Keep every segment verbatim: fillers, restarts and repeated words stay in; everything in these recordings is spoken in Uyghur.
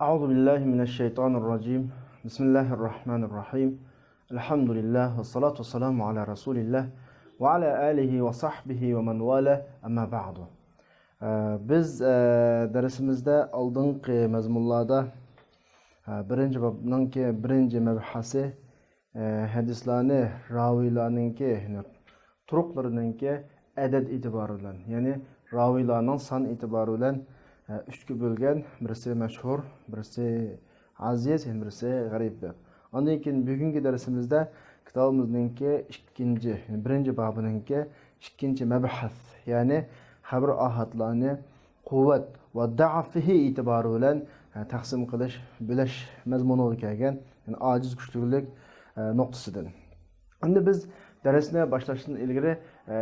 أعوذ بالله من الشيطان الرجيم. بسم الله الرحمن الرحيم. الحمد لله والصلاة والسلام على رسول الله وعلى آله وصحبه ومن والاه، أما بعد. ئە، بىز، ئە، دەرسىمىزدە ئالدىنقى مەزمۇنلاردا، ئە، بىرىنچى بابنىڭكى بىرىنچى مەبھەسى، ئە، ھەدىسلارنى راۋىيلارنىڭكى، يەنى تۇرۇقلىرىنىڭكى ئەدەد ئېتىبارى بىلەن، يەنى راۋىيلارنىڭ سان ئېتىبارى بىلەن، ئە، ئۈچكە بۆلگەن، بىرسى مەشھۇر، بىرسى ئازىز، يەنە بىرسى غەرىب دەپ. ئاندىن كېيىن بۈگۈنكى دەرسىمىزدە كىتابىمىزنىڭكى ئىككىنچى، يەنى بىرىنچى بابىنىڭكى ئىككىنچى مەبھەس، يەنى خەبىر ئاھادلارنى قۇۋۋەت ۋە دەئفىھى ئېتىبارى بىلەن، ئە، تەقسىم قىلىش، بۆلۈش مەزمۇنىغا كەلگەن، يەنى ئاجىز كۈچلۈكلۈك، ئە، نۇقتىسىدىن. ئەمدى بىز دەرسنى باشلاشتىن ئىلگىرى، ئە،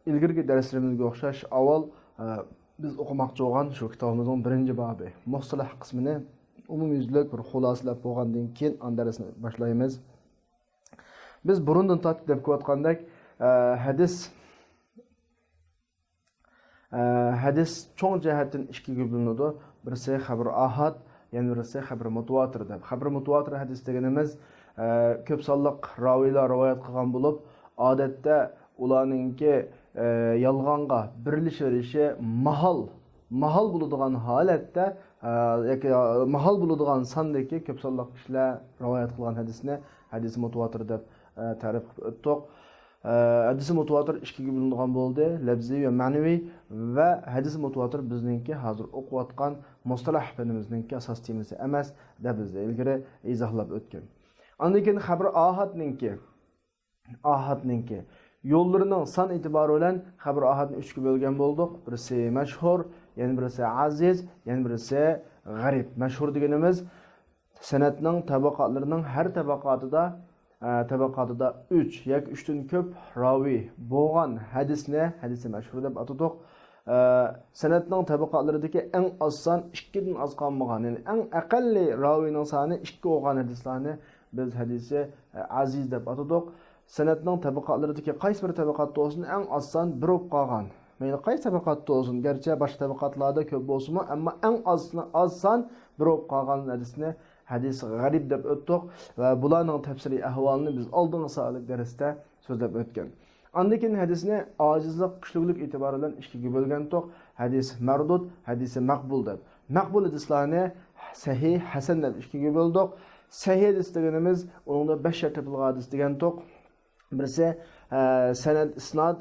ئىلگىرىكى دەرسلىرىمىزگە ئوخشاش ئاۋۋال، ئە، بىز ئوقۇماقچى بولغان شۇ كىتابىمىزنىڭ بىرىنچى بابى، مۇستەلاھ قىسمىنى ئومۇميۈزلۈك بىر خۇلاسىلەپ بولغاندىن كېيىن ئاندىن دەرسنى باشلايمىز. بىز بۇرۇندىن تارتىپ دەپ كېلىۋاتقاندەك، ئە، ھەدىس ئە، ھەدىس چوڭ جەھەتتىن ئىككىگە بۆلۈنىدۇ. بىرسى خەبىر ئاھاد، يەنە بىرسى خەبىر مۇتىۋاتىر دەپ. خەبىر مۇتىۋاتىر ھەدىس دېگىنىمىز، ئە، كۆپ سانلىق راۋىيلار رىۋايەت قىلغان بولۇپ، ئادەتتە ئۇلارنىڭكى، ئە، يالغانغا بېرىلىشىۋېرىشى ماھال، ماھال بولىدىغان ھالەتتە، ئە، ياكى ماھال بولىدىغان ساندىكى كۆپ سانلىق كىشىلەر رىۋايەت قىلغان ھەدىسنى ھەدىس مۇتىۋاتىر دەپ، ئە، تەرىپ قىلىپ ئۆتتۇق. ئە، ھەدىسى مۇتىۋاتىر ئىككىگە بۆلۈنىدىغان بولدى، لەپزىي ۋە مەنىۋى. ۋە ھەدىسى مۇتىۋاتىر بىزنىڭكى ھازىر ئوقۇۋاتقان مۇستەلاھ پەنىمىزنىڭكى ئاساس تېمىسى ئەمەس دەپ بىز ئىلگىرى ئىزاھلاپ ئۆتكەن. ئاندىن كېيىن خەبىر ئاھادنىڭكى، ئاھادنىڭكى يوللىرىنىڭ سان ئېتىبارى بىلەن خەبىر ئاھادنى ئۈچكە بۆلگەن بولدۇق. بىرسى مەشھۇر، يەنە بىرسى ئازىز، يەنە بىرسى غەرىب. مەشھۇر دېگىنىمىز سەنەدنىڭ تەبەقاتلىرىنىڭ ھەر تەبەقاتىدا، ئە، تەبەقاتىدا ئۈچ ياكى ئۈچتىن كۆپ راۋى بولغان ھەدىسنى ھەدىسى مەشھۇر دەپ ئاتىدۇق. ئە، سەنەدنىڭ تەبەقاتلىرىدىكى ئەڭ ئاز سان ئىككىدىن ئاز قالمىغان، يەنى ئەڭ ئەقەللىي راۋىنىڭ سانى ئىككى بولغان ھەدىسلەرنى بىز ھەدىسى، ئە، ئازىز دەپ ئاتىدۇق. سەنەدنىڭ تەبەقاتلىرىدىكى قايسى بىر تەبەقاتتا بولسۇن، ئەڭ ئاز سان بىر بولۇپ قالغان. مەيلى قايسى تەبەقاتتا بولسۇن، گەرچە باشقا تەبەقاتلاردا كۆپ بولسىمۇ، ئەمما ئەڭ ئاز، ئاز سان بىر بولۇپ قالغان ھەدىسنى ھەدىس غەرىب دەپ ئۆتتۇق ۋە بۇلارنىڭ تەپسىلىي ئەھۋالىنى بىز ئالدىنقى سائەتلىك دەرستە سۆزلەپ ئۆتكەن. ئاندىن كېيىن ھەدىسنى ئاجىزلىق، كۈچلۈكلۈك ئېتىبارى بىلەن ئىككىگە بۆلگەنتۇق. ھەدىس مەردۇد، ھەدىسى مەقبۇل دەپ. مەقبۇل ھەدىسلارنى سەھىھ، ھەسەن دەپ ئىككىگە بۆلدۇق. سەھىھ ھەدىس دېگىنىمىز ئۇنىڭدا بەش شەرت تېپىلغان ھەدىس دېگەنتۇق. بىرسى، ئە، سەنەد، ئىسناد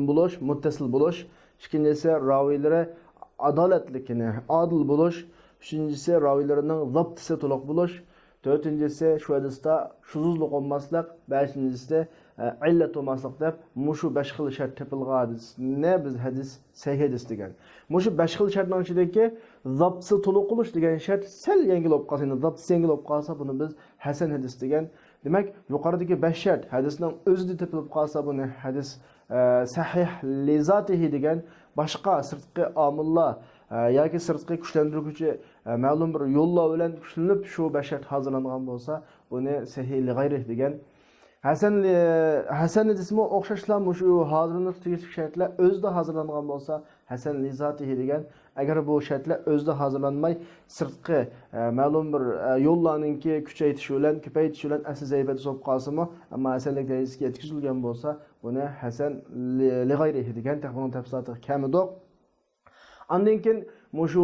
بولۇش، مۇتتەسىل بولۇش. ئىككىنچىسى، راۋىيلىرى ئادالەتلىك، يەنى ئادىل بولۇش. ئۈچىنچىسى، راۋىيلىرىنىڭ زاپتىسى تولۇق بولۇش. تۆتىنچىسى، شۇ ھەدىستە شۇزۇزلۇق بولماسلىق. بەشىنچىسى، ئە، ئىللەت بولماسلىق دەپ، مۇشۇ بەش خىل شەرت تېپىلغان ھەدىسنى بىز ھەدىس، سەھىھ ھەدىس دېگەن. مۇشۇ بەش خىل شەرتنىڭ ئىچىدىكى زاپتىسى تولۇق بولۇش دېگەن شەرت سەل يەڭگىل بولۇپ قالسا، يەنى زاپتىسى يەڭگىل بولۇپ قالسا، بۇنى بىز ھەسەن ھەدىس دېگەن. دېمەك، يۇقىرىدىكى بەش شەرت ھەدىسنىڭ ئۆزىدە تېپىلىپ قالسا، بۇنى ھەدىس، ئە، سەھىھ لىزاتىھى دېگەن. باشقا سىرتقى ئامىللار، ئە، ياكى سىرتقى كۈچلەندۈرگۈچى، ئە، مەلۇم بىر يوللار بىلەن كۈچلىنىپ شۇ بەش شەرت ھازىرلانغان بولسا، بۇنى سەھىھ لىغەيرىھ دېگەن. ھەسەن، ئە، ھەسەن ھەدىسمۇ ئوخشاشلا مۇشۇ ھازىرلىنىش تېگىشلىك شەرتلەر ئۆزىدە ھازىرلانغان بولسا، ھەسەن لىزاتىھى دېگەن. ئەگەر بۇ شەرتلەر ئۆزىدە ھازىرلانماي، سىرتقى، ئە، مەلۇم بىر، ئە، يوللارنىڭكى كۈچەيتىشى بىلەن، كۆپەيتىشى بىلەن ئەسلى زەيىپ ھەدىس بولۇپ قالسىمۇ، ئەمما ھەسەنلىك دەرىجىسىگە يەتكۈزۈلگەن بولسا، بۇنى ھەسەن لى-، لىغەيرىھى دېگەن. تېخى بۇنىڭ تەپسىلاتىغا كەلمىدۇق. ئاندىن كېيىن مۇشۇ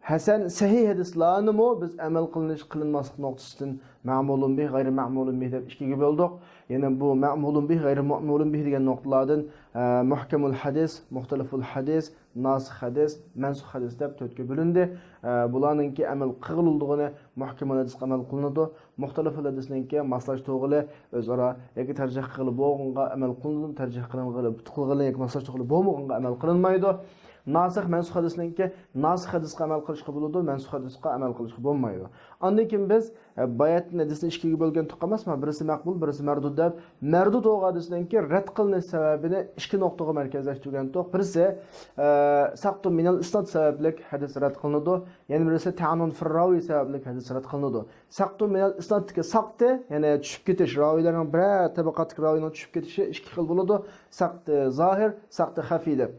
ھەسەن، سەھىھ ھەدىسلارنىمۇ بىز ئەمەل قىلىنىش، قىلىنماسلىق نۇقتىسىدىن مەمۇلۇن بىھ، غەيرى مەمۇلۇن بىھ دەپ ئىككىگە بۆلدۇق. يەنە بۇ مەمۇلۇن بىھ، غەيرى مەمۇلۇن بىھ دېگەن نۇقتىلاردىن، ئە، مۇھكەمۇل ھەدىس، مۇختەلىفۇل ھەدىس، ناسىخ ھەدىس، مەنسۇخ ھەدىس دەپ تۆتكە بۆلۈندى. ئە، بۇلارنىڭكى ئەمەل قىلغىلىدىغىنى مۇھكەمۇل ھەدىسقا ئەمەل قىلىنىدۇ. مۇختەلىفۇل ھەدىسنىڭكى ماسلاشتۇرغىلى، ئۆزئارا ياكى تەرجىھ قىلغىلى بولغانغا ئەمەل قىلىنىدۇ، تەرجىھ قىلىنغىلى، قىلغىلى ياكى ماسلاشتۇرغىلى بولمىغانغا ئەمەل قىلىنمايدۇ. ناسىخ، مەنسۇخ ھەدىسنىڭكى ناسىخ ھەدىسقا ئەمەل قىلىشقا بولىدۇ، مەنسۇخ ھەدىسقا ئەمەل قىلىشقا بولمايدۇ. ئاندىن كېيىن بىز، ئە، باياتىن ھەدىسنى ئىككىگە بۆلگەنتۇق ئەمەسمۇ، بىرسى مەقبۇل، بىرسى مەردۇد دەپ. مەردۇد بولغان ھەدىسنىڭكى رەت قىلىنىش سەۋەبىنى ئىككى نۇقتىغا مەركەزلەشتۈرگەنتۇق. بىرسى، ئە، سەقتۇ مىنەل ئىسناد سەۋەبلىك ھەدىس رەت قىلىنىدۇ. يەنە بىرسى تەئنۇن فىر راۋى سەۋەبلىك ھەدىس رەت قىلىنىدۇ. سەقتۇ مىنەل ئىسنادتىكى سەقتى، يەنى چۈشۈپ كېتىش، راۋىيلارنىڭ بىرەر تەبەقاتتىكى راۋىينىڭ چۈشۈپ كېتىشى ئىككى خىل بولىدۇ. سەقتى زاھىر، سەقتى خەفىي دەپ.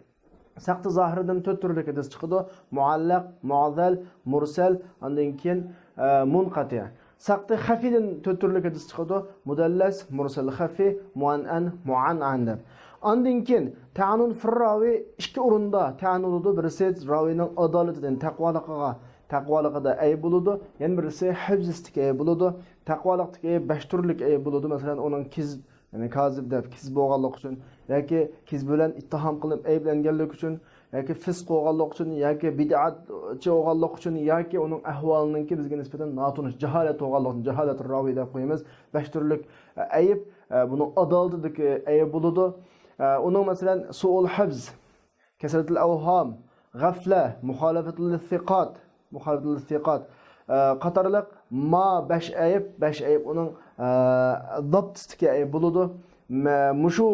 ساقتى زاھىردىن تۆت تۈرلۈك ھەدىس چىقىدۇ. مۇئەللەق، مۇئەززەل، مۇرسەل، ئاندىن كېيىن، ئە، مۇنقەتىئ. ساقتى خەفىيدىن تۆت تۈرلۈك ھەدىس چىقىدۇ. مۇدەللەس، مۇرسەل خەفىي، مۇئەنئەن، مۇئەنئەن دەپ. ئاندىن كېيىن تەئەننۇن فىرراۋى ئىككى ئورۇندا تەئەن بولىدۇ. بىرسى راۋىنىڭ ئادالىتىدىن، تەقۋالىقىغا، تەقۋالىقىدا ئەيىب بولىدۇ. يەنە بىرسى ھىفزىدىكى ئەيىب بولىدۇ. تەقۋالىقتىكى ئەيىب بەش تۈرلۈك ئەيىب بولىدۇ. مەسىلەن، ئۇنىڭ كىزىب، يەنى كازىب دەپ كىزىب بولغانلىقى ئۈچۈن ياكى كىزىب بىلەن ئىتتىھام قىلىنىپ ئەيىبلەنگەنلىكى ئۈچۈن ياكى فىسق بولغانلىقى ئۈچۈن ياكى بىدئەتچى بولغانلىقى ئۈچۈن ياكى ئۇنىڭ ئەھۋالىنىڭكى بىزگە نىسبەتەن ناتونۇش، جاھالەت بولغانلىقى ئۈچۈن، جاھالەت راۋى دەپ قويىمىز. بەش تۈرلۈك، ئە، ئەيىب، ئە، بۇنىڭ ئادالىتىدىكى ئەيىب بولىدۇ. ئە، ئۇنىڭ، مەسىلەن، سۇئۇل ھىفز، كەسرەتۇل ئەۋھام، غەفلە، مۇخالىپەتۇل سىقات، مۇخالىپەتۇل سىقات، ئە، قاتارلىق ما بەش ئەيىب، بەش ئەيىب ئۇنىڭ، ئە، زاپتىسىدىكى ئەيىب بولىدۇ. مە-، مۇشۇ،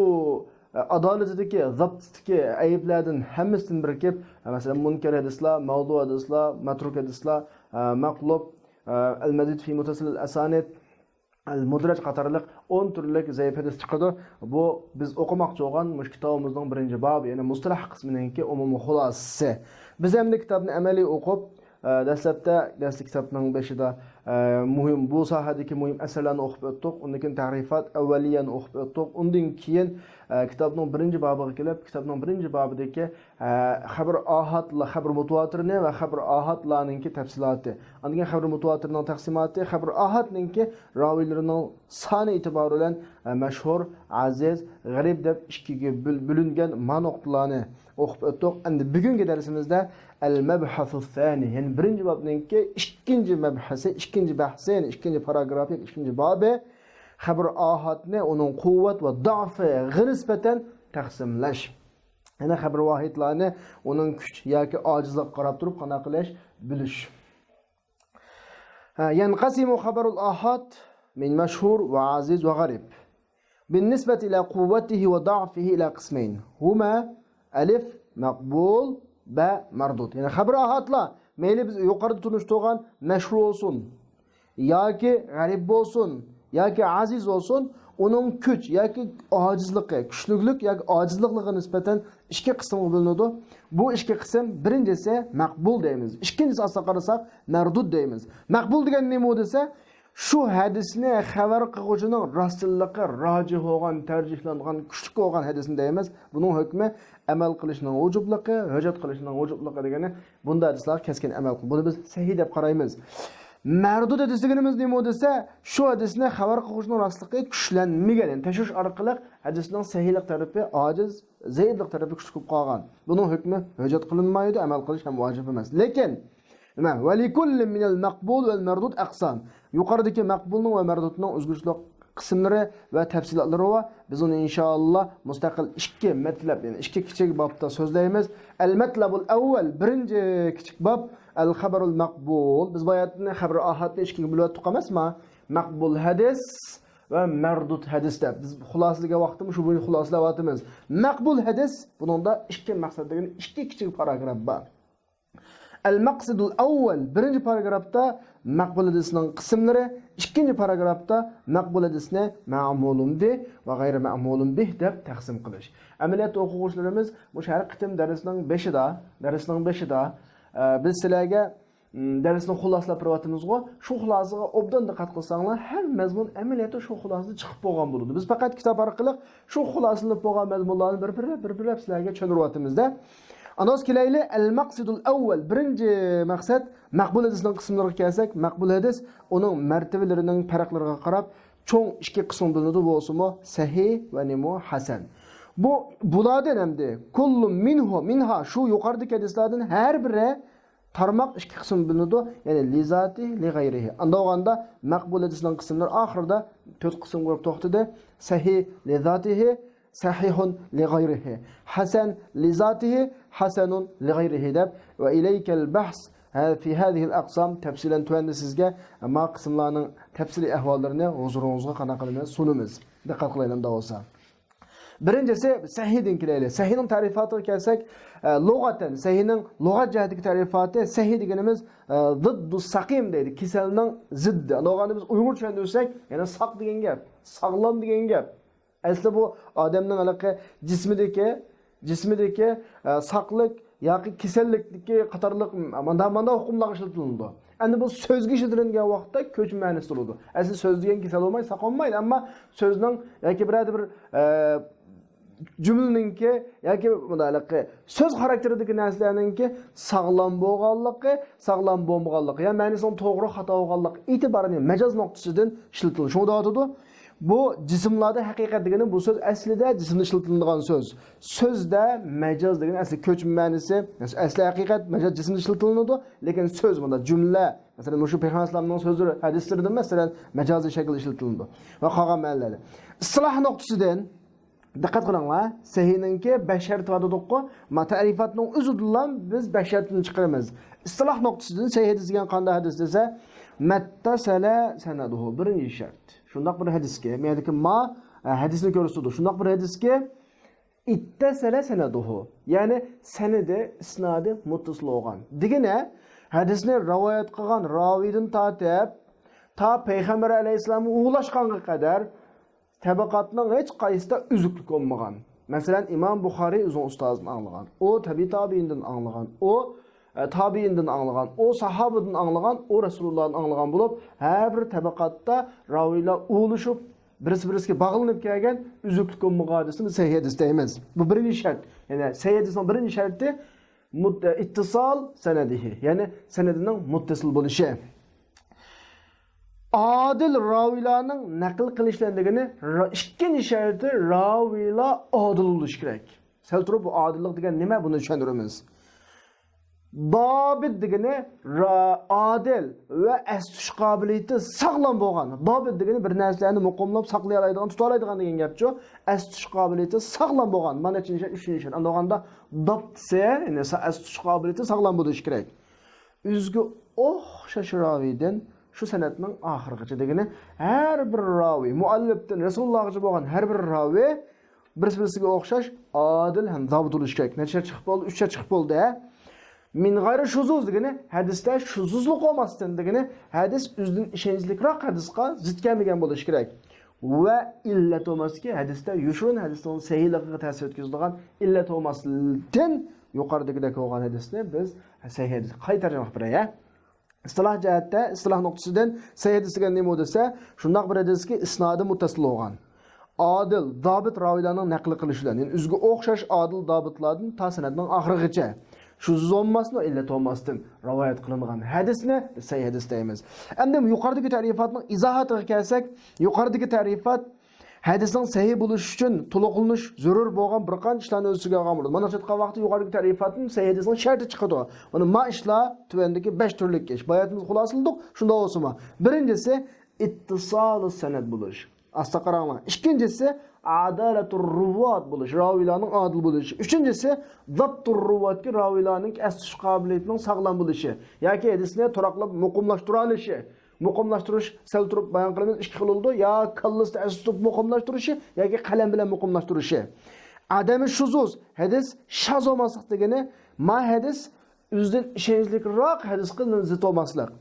ئە، ئادالىتىدىكى، زاپتىسىدىكى ئەيىبلەردىن ھەممىسىدىن بىرىكىپ، مەسىلەن، مۇنكەر ھەدىسلار، مەۋدۇ ھەدىسلار، مەترۇك ھەدىسلار، ئە، مەقلۇب، ئە، ئەل مەزىد فى مۇتتەسىلىل ئەسانىد، ئەل مۇدرەج قاتارلىق ئون تۈرلۈك زەئىپ ھەدىس چىقىدۇ. بۇ بىز ئوقۇماقچى بولغان مۇشۇ كىتابىمىزنىڭ بىرىنچى بابى، يەنى مۇستەلاھ قىسمىنىڭكى ئومۇمىي خۇلاسىسى. بىز ئەمدى كىتابنى ئەمەلىي ئوقۇپ، ئە، دەسلەپتە دەرسلىك كىتابنىڭ بېشىدا، ئە، مۇھىم، بۇ ساھەدىكى مۇھىم ئەسەرلەرنى ئوقۇپ ئۆتتۇق. ئۇندىن كېيىن تەرىفات ئەۋۋەلىيەنى ئوقۇپ ئۆتتۇق. ئۇندىن كېيىن، ئە، كىتابنىڭ بىرىنچى بابىغا كېلىپ، كىتابنىڭ بىرىنچى بابىدىكى، ئە، خەبىر ئاھادلار، خەبىر مۇتۇۋاتىرنى ۋە خەبىر ئاھادلارنىڭكى تەپسىلاتى. ئاندىن كېيىن خەبىر مۇتۇۋاتىرنىڭ تەقسىماتى، خەبىر ئاھادنىڭكى راۋىلىرىنىڭ سانى ئېتىبارى بىلەن، ئە، مەشھۇر، ئەزىز، غەرىب دەپ ئىككىگە بۆل-، بۆلۈنگەن ما نۇقتىلارنى ئوقۇپ ئۆتتۇق. ئەمدى بۈگۈنكى دەرسىمىزدە ئەل مەبھەسۇ سانى، يەنى بىرىنچى بابنىڭكى ئىككىنچى مەبھەسى، ئىككىنچى بەھسى، يەنى ئىككىنچى پاراگرافى، يەنى ئىككىنچى بابى، خەبىر ئاھادنى ئۇنىڭ قۇۋۋەت ۋە زەئىپىگە نىسبەتەن تەقسىملەش. يەنى خەبىر ۋاھىدلارنى ئۇنىڭ كۈچ ياكى ئاجىزلىقىغا قاراپ تۇرۇپ قانداق قىلىش، بۆلۈش. ھە، يەنقەسىمۇ خەبەرۇل ئاھاد مىن مەشھۇر ۋە ئەزىز ۋە غەرىب بالنسبة إلى قوته وضعفه إلى قسمين هما ألف مەقبۇل، بە مەردۇد. يەنى خەبىر ئاھادلار، مەيلى بىز يۇقىرىدا تونۇشتۇرغان مەشھۇر بولسۇن، ياكى غەرىب بولسۇن، ياكى ئەزىز بولسۇن، ئۇنىڭ كۈچ ياكى ئاجىزلىقى، كۈچلۈكلۈك ياكى ئاجىزلىقلىقىغا نىسبەتەن ئىككى قىسىمغا بۆلۈنىدۇ. بۇ ئىككى قىسىم، بىرىنچىسى مەقبۇل دەيمىز، ئىككىنچىسى ئاستا قارىساق مەردۇد دەيمىز. مەقبۇل دېگەن نېمە دېسە، شۇ ھەدىسنى خەۋەر قىلغۇچىنىڭ راستچىللىقى راجىھ بولغان، تەرجىھلانغان، كۈچلۈك بولغان ھەدىسنى دەيمىز. بۇنىڭ ھۆكمى ئەمەل قىلىشنىڭ ۋۇجۇبلۇقى، ھۆججەت قىلىشنىڭ ۋۇجۇبلۇقى دېگىنى بۇنداق ھەدىسلەرگە كەسكىن ئەمەل قىل. بۇنى بىز سەھىھ دەپ قارايمىز. مەردۇد ھەدىس دېگىنىمىز نېمە دېسە، شۇ ھەدىسنى خەۋەر قىلغۇچىنىڭ راستلىقى كۈچلەنمىگەن، يەنى تەشۋىش ئارقىلىق ھەدىسنىڭ سەھىھلىق تەرىپى ئاجىز، زەئىپلىق تەرىپى كۈچلۈك بولۇپ قالغان. بۇنىڭ ھۆكمى ھۆججەت قىلىنمايدۇ، ئەمەل قىلىش ھەم ۋاجىپ ئەمەس. لېكىن، نېمە؟ ولكل من المقبول والمردود أقسام. يۇقىرىدىكى مەقبۇلنىڭ ۋە مەردۇدنىڭ ئۆزگىچىلىك قىسىملىرى ۋە تەپسىلاتلىرى بار. بىز ئۇنى ئىنشائاللا مۇستەقىل ئىككى مەتلەب، يەنى ئىككى كىچىك بابتا سۆزلەيمىز. المطلب الأول، بىرىنچى كىچىك باب، الخبر المقبول. بىز باياتىن خەبىر ئاھادنى ئىككىگە بۆلۈۋەتتۇق ئەمەسمۇ؟ مەقبۇل ھەدىس ۋە مەردۇد ھەدىس دەپ. بىز خۇلاسىلىگەن ۋاقىتتا شۇ بويىچە خۇلاسىلەۋاتىمىز. مەقبۇل ھەدىس، بۇنىڭدا ئىككى مەقسەت دېگەن ئىككى كىچىك پاراگراف بار. المقصد الأول، بىرىنچى پاراگرافتا مەقبۇل ھەدىسنىڭ قىسىملىرى، ئىككىنچى پاراگرافتا مەقبۇل ھەدىسنى مەمۇلۇن به ۋە غەيرى مەمۇلۇن به دەپ تەقسىم قىلىش. ئەمەلىيەتتە ئوقۇغۇچىلىرىمىز مۇشۇ ھەر قېتىم دەرسنىڭ بېشىدا، دەرسنىڭ بېشىدا، ئە، بىز سىلەرگە، م، دەرسنى خۇلاسىلاپ بېرىۋاتىمىزغۇ، شۇ خۇلاسىغا ئوبدان دىققەت قىلساڭلار، ھەر مەزمۇن ئەمەلىيەتتە شۇ خۇلاسىدا چىقىپ بولغان بولىدۇ. بىز پەقەت كىتاب ئارقىلىق شۇ خۇلاسىلىنىپ بولغان مەزمۇنلارنى بىر-بىرلەپ، بىر-بىرلەپ سىلەرگە چۈشەندۈرۈۋاتىمىز-دە. ئاندىن كېلەيلى، المقصد الأول، بىرىنچى مەقسەت، مەقبۇل ھەدىسنىڭ قىسىملىرىغا كەلسەك، مەقبۇل ھەدىس ئۇنىڭ مەرتىۋىلىرىنىڭ پەرقلىرىگە قاراپ چوڭ ئىككى قىسىمغا بۆلۈنىدۇ، بولسىمۇ سەھىھ ۋە نېمە ھەسەن. بۇ، بۇلاردىن ئەمدى، كل منه، منها، شۇ يۇقىرىدىكى ھەدىسلەردىن ھەر بىرى تارماق ئىككى قىسىمغا بۆلۈنىدۇ، يەنى لىزاتىھ، لىغەيرىھ. ئانداق بولغاندا مەقبۇل ھەدىسنىڭ قىسىملىرى ئاخىرىدا تۆت قىسىمغا بۆلۈپ توختىدى. سەھىھ لىزاتىھ، سەھىھۇن لىغەيرىھ، ھەسەن لىزاتىھ، ھەسەنۇن لىغەيرىھ دەپ، ۋە ئىلەيكەل بەھس ھە-، فى ھەزىھىل ئەقسام، تەپسىلەن تۆۋەندە سىزگە ما قىسىملارنىڭ تەپسىلىي ئەھۋاللىرىنى ھۇزۇرىڭىزغا قانداق قىلىمىز؟ سۇنىمىز. دىققەت قىلايلى ئۇنداق بولسا. بىرىنچىسى سەھىھتىن كېلەيلى. سەھىھنىڭ تەرىپاتىغا كەلسەك، ئە، لۇغەتەن، سەھىھنىڭ لۇغەت جەھەتتىكى تەرىپاتى، سەھىھ دېگىنىمىز، ئە، زىددۇ سەقىم دەيدۇ، كېسەلنىڭ زىددى. ئۇنداق بولغاندا بىز ئۇيغۇرچە چۈشەندۈرسەك، يەنى ساق دېگەن گەپ، ساغلام دېگەن گەپ. ئەسلى بۇ ئادەمنىڭ ھېلىقى جىسمىدىكى جىسمىدىكى، ئە، ساقلىق ياكى كېسەللىكتىكى قاتارلىق ماندا، ماندا ئۇقۇملارغا ئىشلىتىلىدۇ. ئەمدى بۇ سۆزگە ئىشلىتىلگەن ۋاقىتتا كۆچمە مەنىسى بولىدۇ. ئەسلى سۆز دېگەن كېسەل بولماي، ساق بولمايدۇ، ئەمما سۆزنىڭ ياكى بىرەر بىر، ئە، جۈملىنىڭكى ياكى مۇنداقلىقى، سۆز خاراكتېرىدىكى نەرسىلەرنىڭكى ساغلام بولغانلىقى، ساغلام بولمىغانلىقى يا مەنىسىنىڭ توغرا خاتا بولغانلىقى ئېتىبارى مەجاز نۇقتىسىدىن ئىشلىتىلىدۇ. شۇڭا دەۋاتىدۇ، بۇ جىسىملاردا ھەقىقەت دېگىنى بۇ سۆز ئەسلىدە جىسىمدا ئىشلىتىلىدىغان سۆز. سۆزدە مەجاز دېگەن ئەسلى كۆچمە مەنىسى، ئەسلى ھەقىقەت مەجاز جىسىمدا ئىشلىتىلىنىدۇ، لېكىن سۆز مۇنداق جۈملە، مەسىلەن، مۇشۇ پەيغەمبەر ئەلەيھىسسالامنىڭ سۆزلىرى، ھەدىسلىرىدىن مەسىلەن مەجازىي شەكىلدە ئىشلىتىلىنىدۇ ۋە قالغان مەنىلەردە. ئىستىلاھ نۇقتىسىدىن دىققەت قىلىڭلار، سەھىھنىڭكى بەش شەرتى بار دېدۇققۇ، ما تەرىپاتنىڭ ئۆزىدىنلا بىز بەش شەرتنى چىقىرىمىز. ئىستىلاھ نۇقتىسىدىن سەھىھ ھەدىس دېگەن قانداق ھەدىس دېسە، مەتتەسەلە سەنەدۇھۇ، بىرىنچى شەرت. شۇنداق بىر ھەدىسكى، مەيەدىكى ما، ئە، ھەدىسنى كۆرسىتىدۇ. شۇنداق بىر ھەدىسكى، ئىتتەسەلە سەنەدۇھۇ، يەنى سەنىدى، ئىسنادى مۇتتەسىل بولغان. دېگىنى، ھەدىسنى رىۋايەت قىلغان راۋىدىن تارتىپ، تا پەيغەمبەر ئەلەيھىسسالامغا ئۇلاشقانغا قەدەر تەبىقاتنىڭ ھېچ قايسىسىدا ئۈزۈكلۈك بولمىغان. مەسىلەن، ئىمام بۇخارىي ئۆزىنىڭ ئۇستازىدىن ئاڭلىغان، ئۇ تەبىئىي تابىئىندىن ئاڭلىغان، ئۇ، ئە، تابىئىندىن ئاڭلىغان، ئۇ ساھابىدىن ئاڭلىغان، ئۇ رەسۇلۇللادىن ئاڭلىغان بولۇپ، ھەر بىر تەبىقاتتا راۋىيلار ئۇلىشىپ، بىرسى-بىرسىگە باغلىنىپ كەلگەن ئۈزۈكلۈك بولمىغان ھەدىسنى بىز سەھىھ ھەدىس دەيمىز. بۇ بىرىنچى شەرت. يەنى سەھىھ ھەدىسنىڭ بىرىنچى شەرتى مۇت-، ئىتتىسال سەنەدىھى، يەنى سەنىدىنىڭ مۇتتەسىل بولۇشى. ئادىل راۋىلارنىڭ نەقىل قىلىشلىرى دېگىنى را-، ئىككىنچى شەرتى راۋىلار ئادىل بولۇشى كېرەك. سەل تۇرۇپ، بۇ ئادىللىق دېگەن نېمە؟ بۇنى چۈشەندۈرىمىز. دابىت دېگىنى را-، ئادىل ۋە ئەستۇش قابىلىيىتى ساغلام بولغان. دابىت دېگىنى بىر نەرسىلەرنى مۇقىملاپ ساقلىيالايدىغان، تۇتالايدىغان دېگەن گەپچۇ. ئەستۇش قابىلىيىتى ساغلام بولغان. مانا نەچچىنچى شەرت، ئۈچىنچى شەرت. ئاندىغاندا داپتىسى، يەنى سا-، ئەستۇش قابىلىيىتى ساغلام بولۇشى كېرەك. ئۆزىگە ئوخشاش راۋىدىن شۇ سەنەدنىڭ ئاخىرىغىچە دېگىنى، ھەر بىر راۋى، مۇئەللىپتىن رەسۇلۇللاغىچە بولغان ھەر بىر راۋى بىرسى-بىرسىگە ئوخشاش ئادىل ھەم زابىت بولۇشى كېرەك. نەچچە شەرت چىقىپ بولدى؟ ئۈچ شەرت چىقىپ بولدى. مىن غەيرى شۇزۇز دېگىنى ھەدىستە شۇزۇزلۇق بولماستىن دېگىنى ھەدىس ئۆزىدىن ئىشەنچلىكراق ھەدىسقا زىت كەلمىگەن بولۇشى كېرەك. ۋە ئىللەت بولماسلىكى، ھەدىستە يوشۇرۇن ھەدىسنىڭ سەھىھلىقىگە تەسىر ئۆتكۈزىدىغان ئىللەت بولماستىن يۇقىرىدىكىدەك بولغان ھەدىسنى بىز سەھىھ ھەدىس. قايتا تەرجىمە قىلىپ بېرەي، ھە؟ ئىستىلاھ جەھەتتە، ئىستىلاھ نۇقتىسىدىن سەھىھ ھەدىس دېگەن نېمە دېسە، شۇنداق بىر ھەدىسكى ئىسنادى مۇتتەسىل بولغان، ئادىل، دابىت راۋىلارنىڭ نەقىل قىلىشى بىلەن، يەنى ئۆزىگە ئوخشاش ئادىل دابىتلاردىن تا سەنەدنىڭ ئاخىرىغىچە شۇزۇز بولماستىن، ئىللەت بولماستىن رىۋايەت قىلىنغان ھەدىسنى بىز سەھىھ ھەدىس دەيمىز. ئەمدى يۇقىرىدىكى تەرىپاتنىڭ ئىزاھاتىغا كەلسەك، يۇقىرىدىكى تەرىپات ھەدىسنىڭ سەھىھ بولۇشى ئۈچۈن تولۇقلىنىش زۆرۈر بولغان بىر قانچە ئىشلارنى ئۆز ئىچىگە ئالغان بولىدۇ. مانا ئېيتقان ۋاقىتتا يۇقىرىدىكى تەرىپاتتىن سەھىھ ھەدىسنىڭ شەرتى چىقىدۇ. مانا ما ئىشلار تۆۋەندىكى بەش تۈرلۈك ئىش. باياتىمىز خۇلاسىلىدۇق، شۇنداق بولسىمۇ. بىرىنچىسى، ئىتتىسالۇ سەنەد بولۇش. ئاستا قاراڭلار. ئىككىنچىسى، ئادالەتۇر رۇۋۋات بولۇش، راۋىلارنىڭ ئادىل بولۇشى. ئۈچىنچىسى، زابتۇر رۇۋۋاتكى راۋىلارنىڭ ئەستۇش قابىلىيىتىنىڭ ساغلام بولۇشى. ياكى ھەدىسنى تۇراقلاپ مۇقىملاشتۇرالىشى. مۇقىملاشتۇرۇش، سەل تۇرۇپ بايان قىلىمىز، ئىككى خىل بولىدۇ. يا كاللىسىدا ئەستە تۇتۇپ مۇقىملاشتۇرۇشى، ياكى قەلەم بىلەن مۇقىملاشتۇرۇشى. ئادەمى شۇزۇز، ھەدىس شاز بولماسلىق دېگىنى، ما ھەدىس ئۆزىدىن ئىشەنچلىكراق ھەدىسقا زىت بولماسلىق.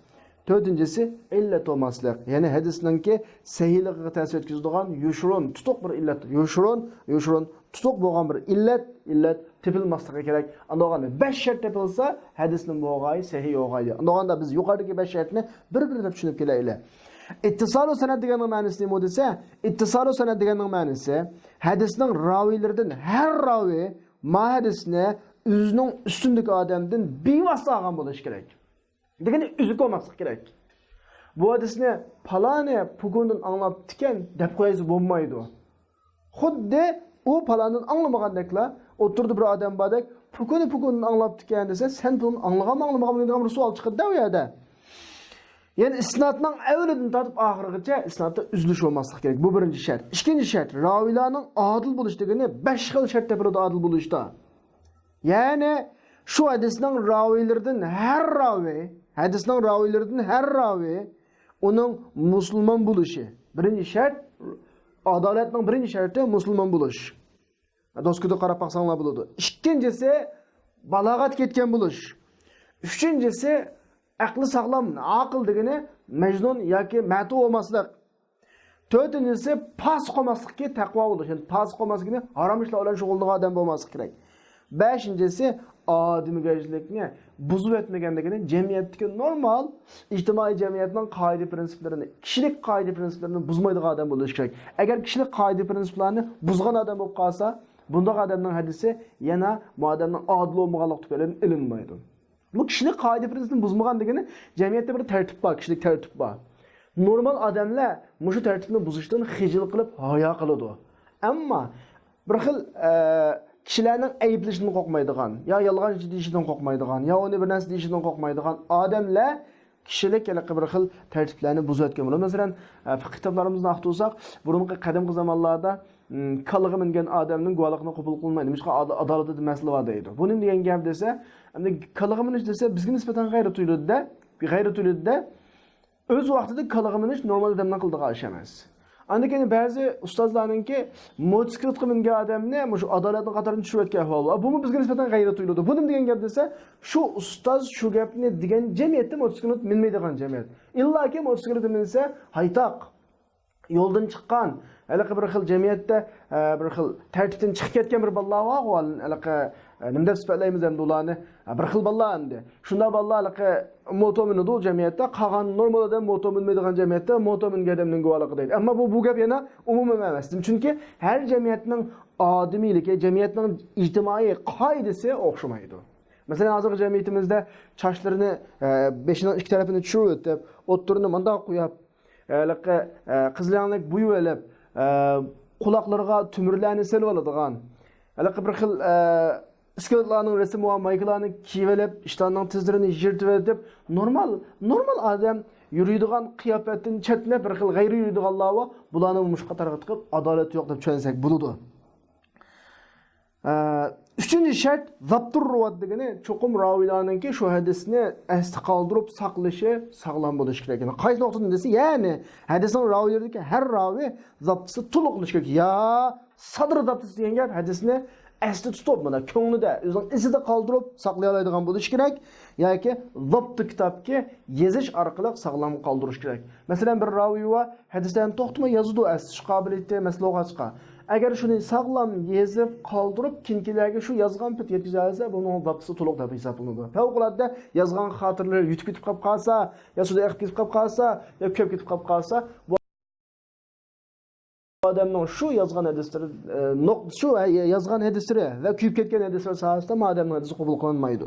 تۆتىنچىسى، ئىللەت بولماسلىق. يەنى ھەدىسنىڭكى سەھىھلىقىگە تەسىر يەتكۈزىدىغان يوشۇرۇن، تۇتۇق بىر ئىللەت، يوشۇرۇن، يوشۇرۇن، تۇتۇق بولغان بىر ئىللەت، ئىللەت تېپىلماسلىقى كېرەك. ئاندىغاندا بەش شەرت تېپىلسا، ھەدىسنىڭ بولغايى سەھىھ بولغايدى. ئاندىغاندا بىز يۇقىرىدىكى بەش شەرتنى بىر-بىر دەپ چۈشىنىپ كېلەيلى. ئىتتىسالۇ سەنەد دېگەننىڭ مەنىسى نېمە دېسە، ئىتتىسالۇ سەنەد دېگەننىڭ مەنىسى، ھەدىسنىڭ راۋىيلىرىدىن ھەر راۋى ما ھەدىسنى ئۆزىنىڭ ئۈستۈندىكى ئادەمدىن بىۋاسىتە ئالغان بولۇشى كېرەك. دېگىنى ئۈزۈك بولماسلىق كېرەك. بۇ ھەدىسنى پالانى پۇكۇندىن ئاڭلاپتىكەن دەپ قويسا بولمايدۇ. خۇددى ئۇ پالاندىن ئاڭلىمىغاندەكلا، ئوتتۇرىدا بىر ئادەم باردەك، پۇكۇنى پۇكۇندىن ئاڭلاپتىكەن دېسە، سەن پۇلنى ئاڭلىغانمۇ ئاڭلىمىغانمۇ دېگەن بىر سوئال چىقىدۇ ئۇ يەردە. يەنى ئىسنادنىڭ ئەۋۋىلىدىن تارتىپ ئاخىرىغىچە ئىسنادتا ئۈزۈلۈش بولماسلىق كېرەك. بۇ بىرىنچى شەرت. ئىككىنچى شەرت، راۋىيلارنىڭ ئادىل بولۇش دېگىنى بەش خىل شەرت تېپىلىدۇ ئادىل بولۇشتا. يەنى شۇ ھەدىسنىڭ راۋىيلىرىدىن ھەر راۋى، ھەدىسنىڭ راۋىيلىرىدىن ھەر راۋى ئۇنىڭ مۇسۇلمان بولۇشى. بىرىنچى شەرت، ئادالەتنىڭ بىرىنچى شەرتى مۇسۇلمان بولۇش. دوسكىدا قاراپ باقساڭلار بولىدۇ. ئىككىنچىسى، بالاغەتكە يەتكەن بولۇش. ئۈچىنچىسى، ئەقلى ساغلام، ئاقىل دېگىنى مەجنۇن ياكى مەتۇ بولماسلىق. تۆتىنچىسى، پاسىق بولماسلىقكى تەقۋا بولۇش. يەنى پاسىق بولماسلىقىنى ھارام ئىشلار بىلەن شۇغۇللىنىدىغان ئادەم بولماسلىق كېرەك. بەشىنچىسى، ئادىمىگەرچىلىكنى بۇزۇۋەتمىگەن دېگىنى جەمئىيەتتىكى نورمال ئىجتىمائىي جەمئىيەتنىڭ قائىدە پىرىنسىپلىرىنى، كىشىلىك قائىدە پىرىنسىپلىرىنى بۇزمايدىغان ئادەم بولۇشى كېرەك. ئەگەر كىشىلىك قائىدە پىرىنسىپلارنى بۇزغان ئادەم بولۇپ قالسا، بۇنداق ئادەمنىڭ ھەدىسى يەنە بۇ ئادەمنىڭ ئادىل بولمىغانلىقى تۈپەيلىدىن ئېلىنمايدۇ. بۇ كىشىلىك قائىدە پىرىنسىپىنى بۇزمىغان دېگىنى جەمئىيەتتە بىر تەرتىپ بار، كىشىلىك تەرتىپ بار. نورمال ئادەملەر مۇشۇ تەرتىپنى بۇزۇشتىن خىجىل قىلىپ ھايا قىلىدۇ. ئەمما بىر خىل، ئە، كىشىلەرنىڭ ئەيىبلىشىدىن قورقمايدىغان، يا يالغانچى دېيىشىدىن قورقمايدىغان، يا ئۇنى بىر نەرسە دېيىشىدىن قورقمايدىغان ئادەملەر كىشىلىك ھېلىقى بىر خىل تەرتىپلەرنى بۇزۇۋەتكەن بولىدۇ. مەسىلەن، ئە، فىقىھ كىتابلىرىمىزنى ئاختۇرساق، بۇرۇنقى قەدىمكى زامانلاردا، م، كالىغا مىنگەن ئادەمنىڭ گۇۋاھلىقىنى قوبۇل قىلمايدۇ. نېمىشقا؟ ئاد-، ئادالىتىدە مەسىلە بار دەيدۇ. بۇ نېمە دېگەن گەپ دېسە، ئەمدى كالىغا مىنىش دېسە، بىزگە نىسبەتەن غەيرىي تۇيۇلىدۇ-دە، غەيرىي تۇيۇلىدۇ-دە. ئۆز ۋاقتىدا كالىغا مىنىش نورمال ئادەمنىڭ قىلىدىغان ئىشى ئەمەس. ئاندىن كېيىن بەزى ئۇستازلارنىڭكى موتوسىكلىتقا مىنگەن ئادەمنى مۇشۇ ئادالەتنىڭ قاتارىدىن چۈشۈرۈۋەتكەن ئەھۋال بار. بۇمۇ بىزگە نىسبەتەن غەيرىي تۇيۇلىدۇ. بۇ نېمە دېگەن گەپ دېسە، شۇ ئۇستاز شۇ گەپنى دېگەن جەمئىيەتتە موتوسىكلىت مىنمەيدىغان جەمئىيەت. ئىللاكى موتوسىكلىتقا مىنسە، ھايتاق، يولدىن چىققان، ھېلىقى بىر خىل جەمئىيەتتە، ئە، بىر خىل تەرتىپتىن چىقىپ كەتكەن بىر بالىلار بارغۇ، ھېلىقى، ئە، نېمە دەپ سۈپەتلەيمىز ئەمدى ئۇلارنى؟ ئە، بىر خىل بالىلار ئەمدى. شۇنداق بالىلار ھېلىقى موتور مىنىدۇ جەمئىيەتتە، قالغان نورمال ئادەم موتور مىنمەيدىغان جەمئىيەتتە موتور مىنگەن ئادەمنىڭ گۇۋاھلىقى دەيدۇ. ئەمما بۇ، بۇ گەپ يەنە ئومۇمىي ئەمەس. چۈنكى ھەر جەمئىيەتنىڭ ئادىمىيلىكى، جەمئىيەتنىڭ ئىجتىمائىي قائىدىسى ئوخشىمايدۇ. مەسىلەن، ھازىرقى جەمئىيىتىمىزدە چاچلىرىنى، ئە، بېشىنىڭ ئىككى تەرىپىنى چۈشۈرۈۋېتىپ، ئوتتۇرىنى مۇنداق قويۇپ، ھېلىقى، ئە، قىزىل رەڭلىك بويىۋېلىپ، ئە، قۇلاقلىرىغا تۈمۈرلەرنى سېلىۋالىدىغان، ھېلىقى بىر خىل، ئە، ئىسكىلىتلارنىڭ رەسىمى بار مايكىلارنى كىيىۋېلىپ، ئىشتاننىڭ تىزلىرىنى يىرتىۋېتىپ، نورمال، نورمال ئادەم يۈرىدىغان قىياپەتتىن چەتنەپ، بىر خىل غەيرىي يۈرىدىغانلار بار. بۇلارنى مۇشۇ قاتارغا تىقىپ، ئادالەت يوق دەپ چۈشەنسەك بولىدۇ. ئە، ئۈچىنچى شەرت، زابتۇر رۇۋات دېگىنى چوقۇم راۋىيلارنىڭكى شۇ ھەدىسنى ئەستە قالدۇرۇپ ساقلىشى ساغلام بولۇشى كېرەك. يەنى قايسى نۇقتىدىن دېسە، يەنى ھەدىسنىڭ راۋىيلىرىدىكى ھەر راۋى زاپتىسى تولۇق بولۇشى كېرەك. يا سادىر زاپتىسى دېگەن گەپ ھەدىسنى ئەستە تۇتۇپ، مانا كۆڭلىدە، ئۆزىنىڭ ئېسىدە قالدۇرۇپ ساقلىيالايدىغان بولۇشى كېرەك. ياكى زاپتۇ كىتابكى يېزىش ئارقىلىق ساغلام قالدۇرۇش كېرەك. مەسىلەن، بىر راۋىي بار، ھەدىسلەرنى توختىماي يازىدۇ، ئەسلىشىش قابىلىيىتى مەسىلە بولغاچقا. ئەگەر شۇنى ساغلام يېزىپ قالدۇرۇپ، كېيىنكىلەرگە شۇ يازغان پېتى يەتكۈزەلىسە، بۇنىڭ زاپتىسى تولۇق دەپ ھېسابلىنىدۇ. پەۋقۇلئاددە يازغان خاتىرىلىرى يۈتۈپ كېتىپ قاپ قالسا، يا سۇدا ئېقىپ كېتىپ قاپ قالسا، يا كۆپ كېتىپ قاپ قالسا، بۇ ئادەمنىڭ شۇ يازغان ھەدىسلىرى، ئە، نۇق-، شۇ، ئە، يازغان ھەدىسلىرى ۋە كۆيۈپ كەتكەن ھەدىسلىرى ساھەسىدە ما ئادەمنىڭ ھەدىسى قوبۇل قىلىنمايدۇ.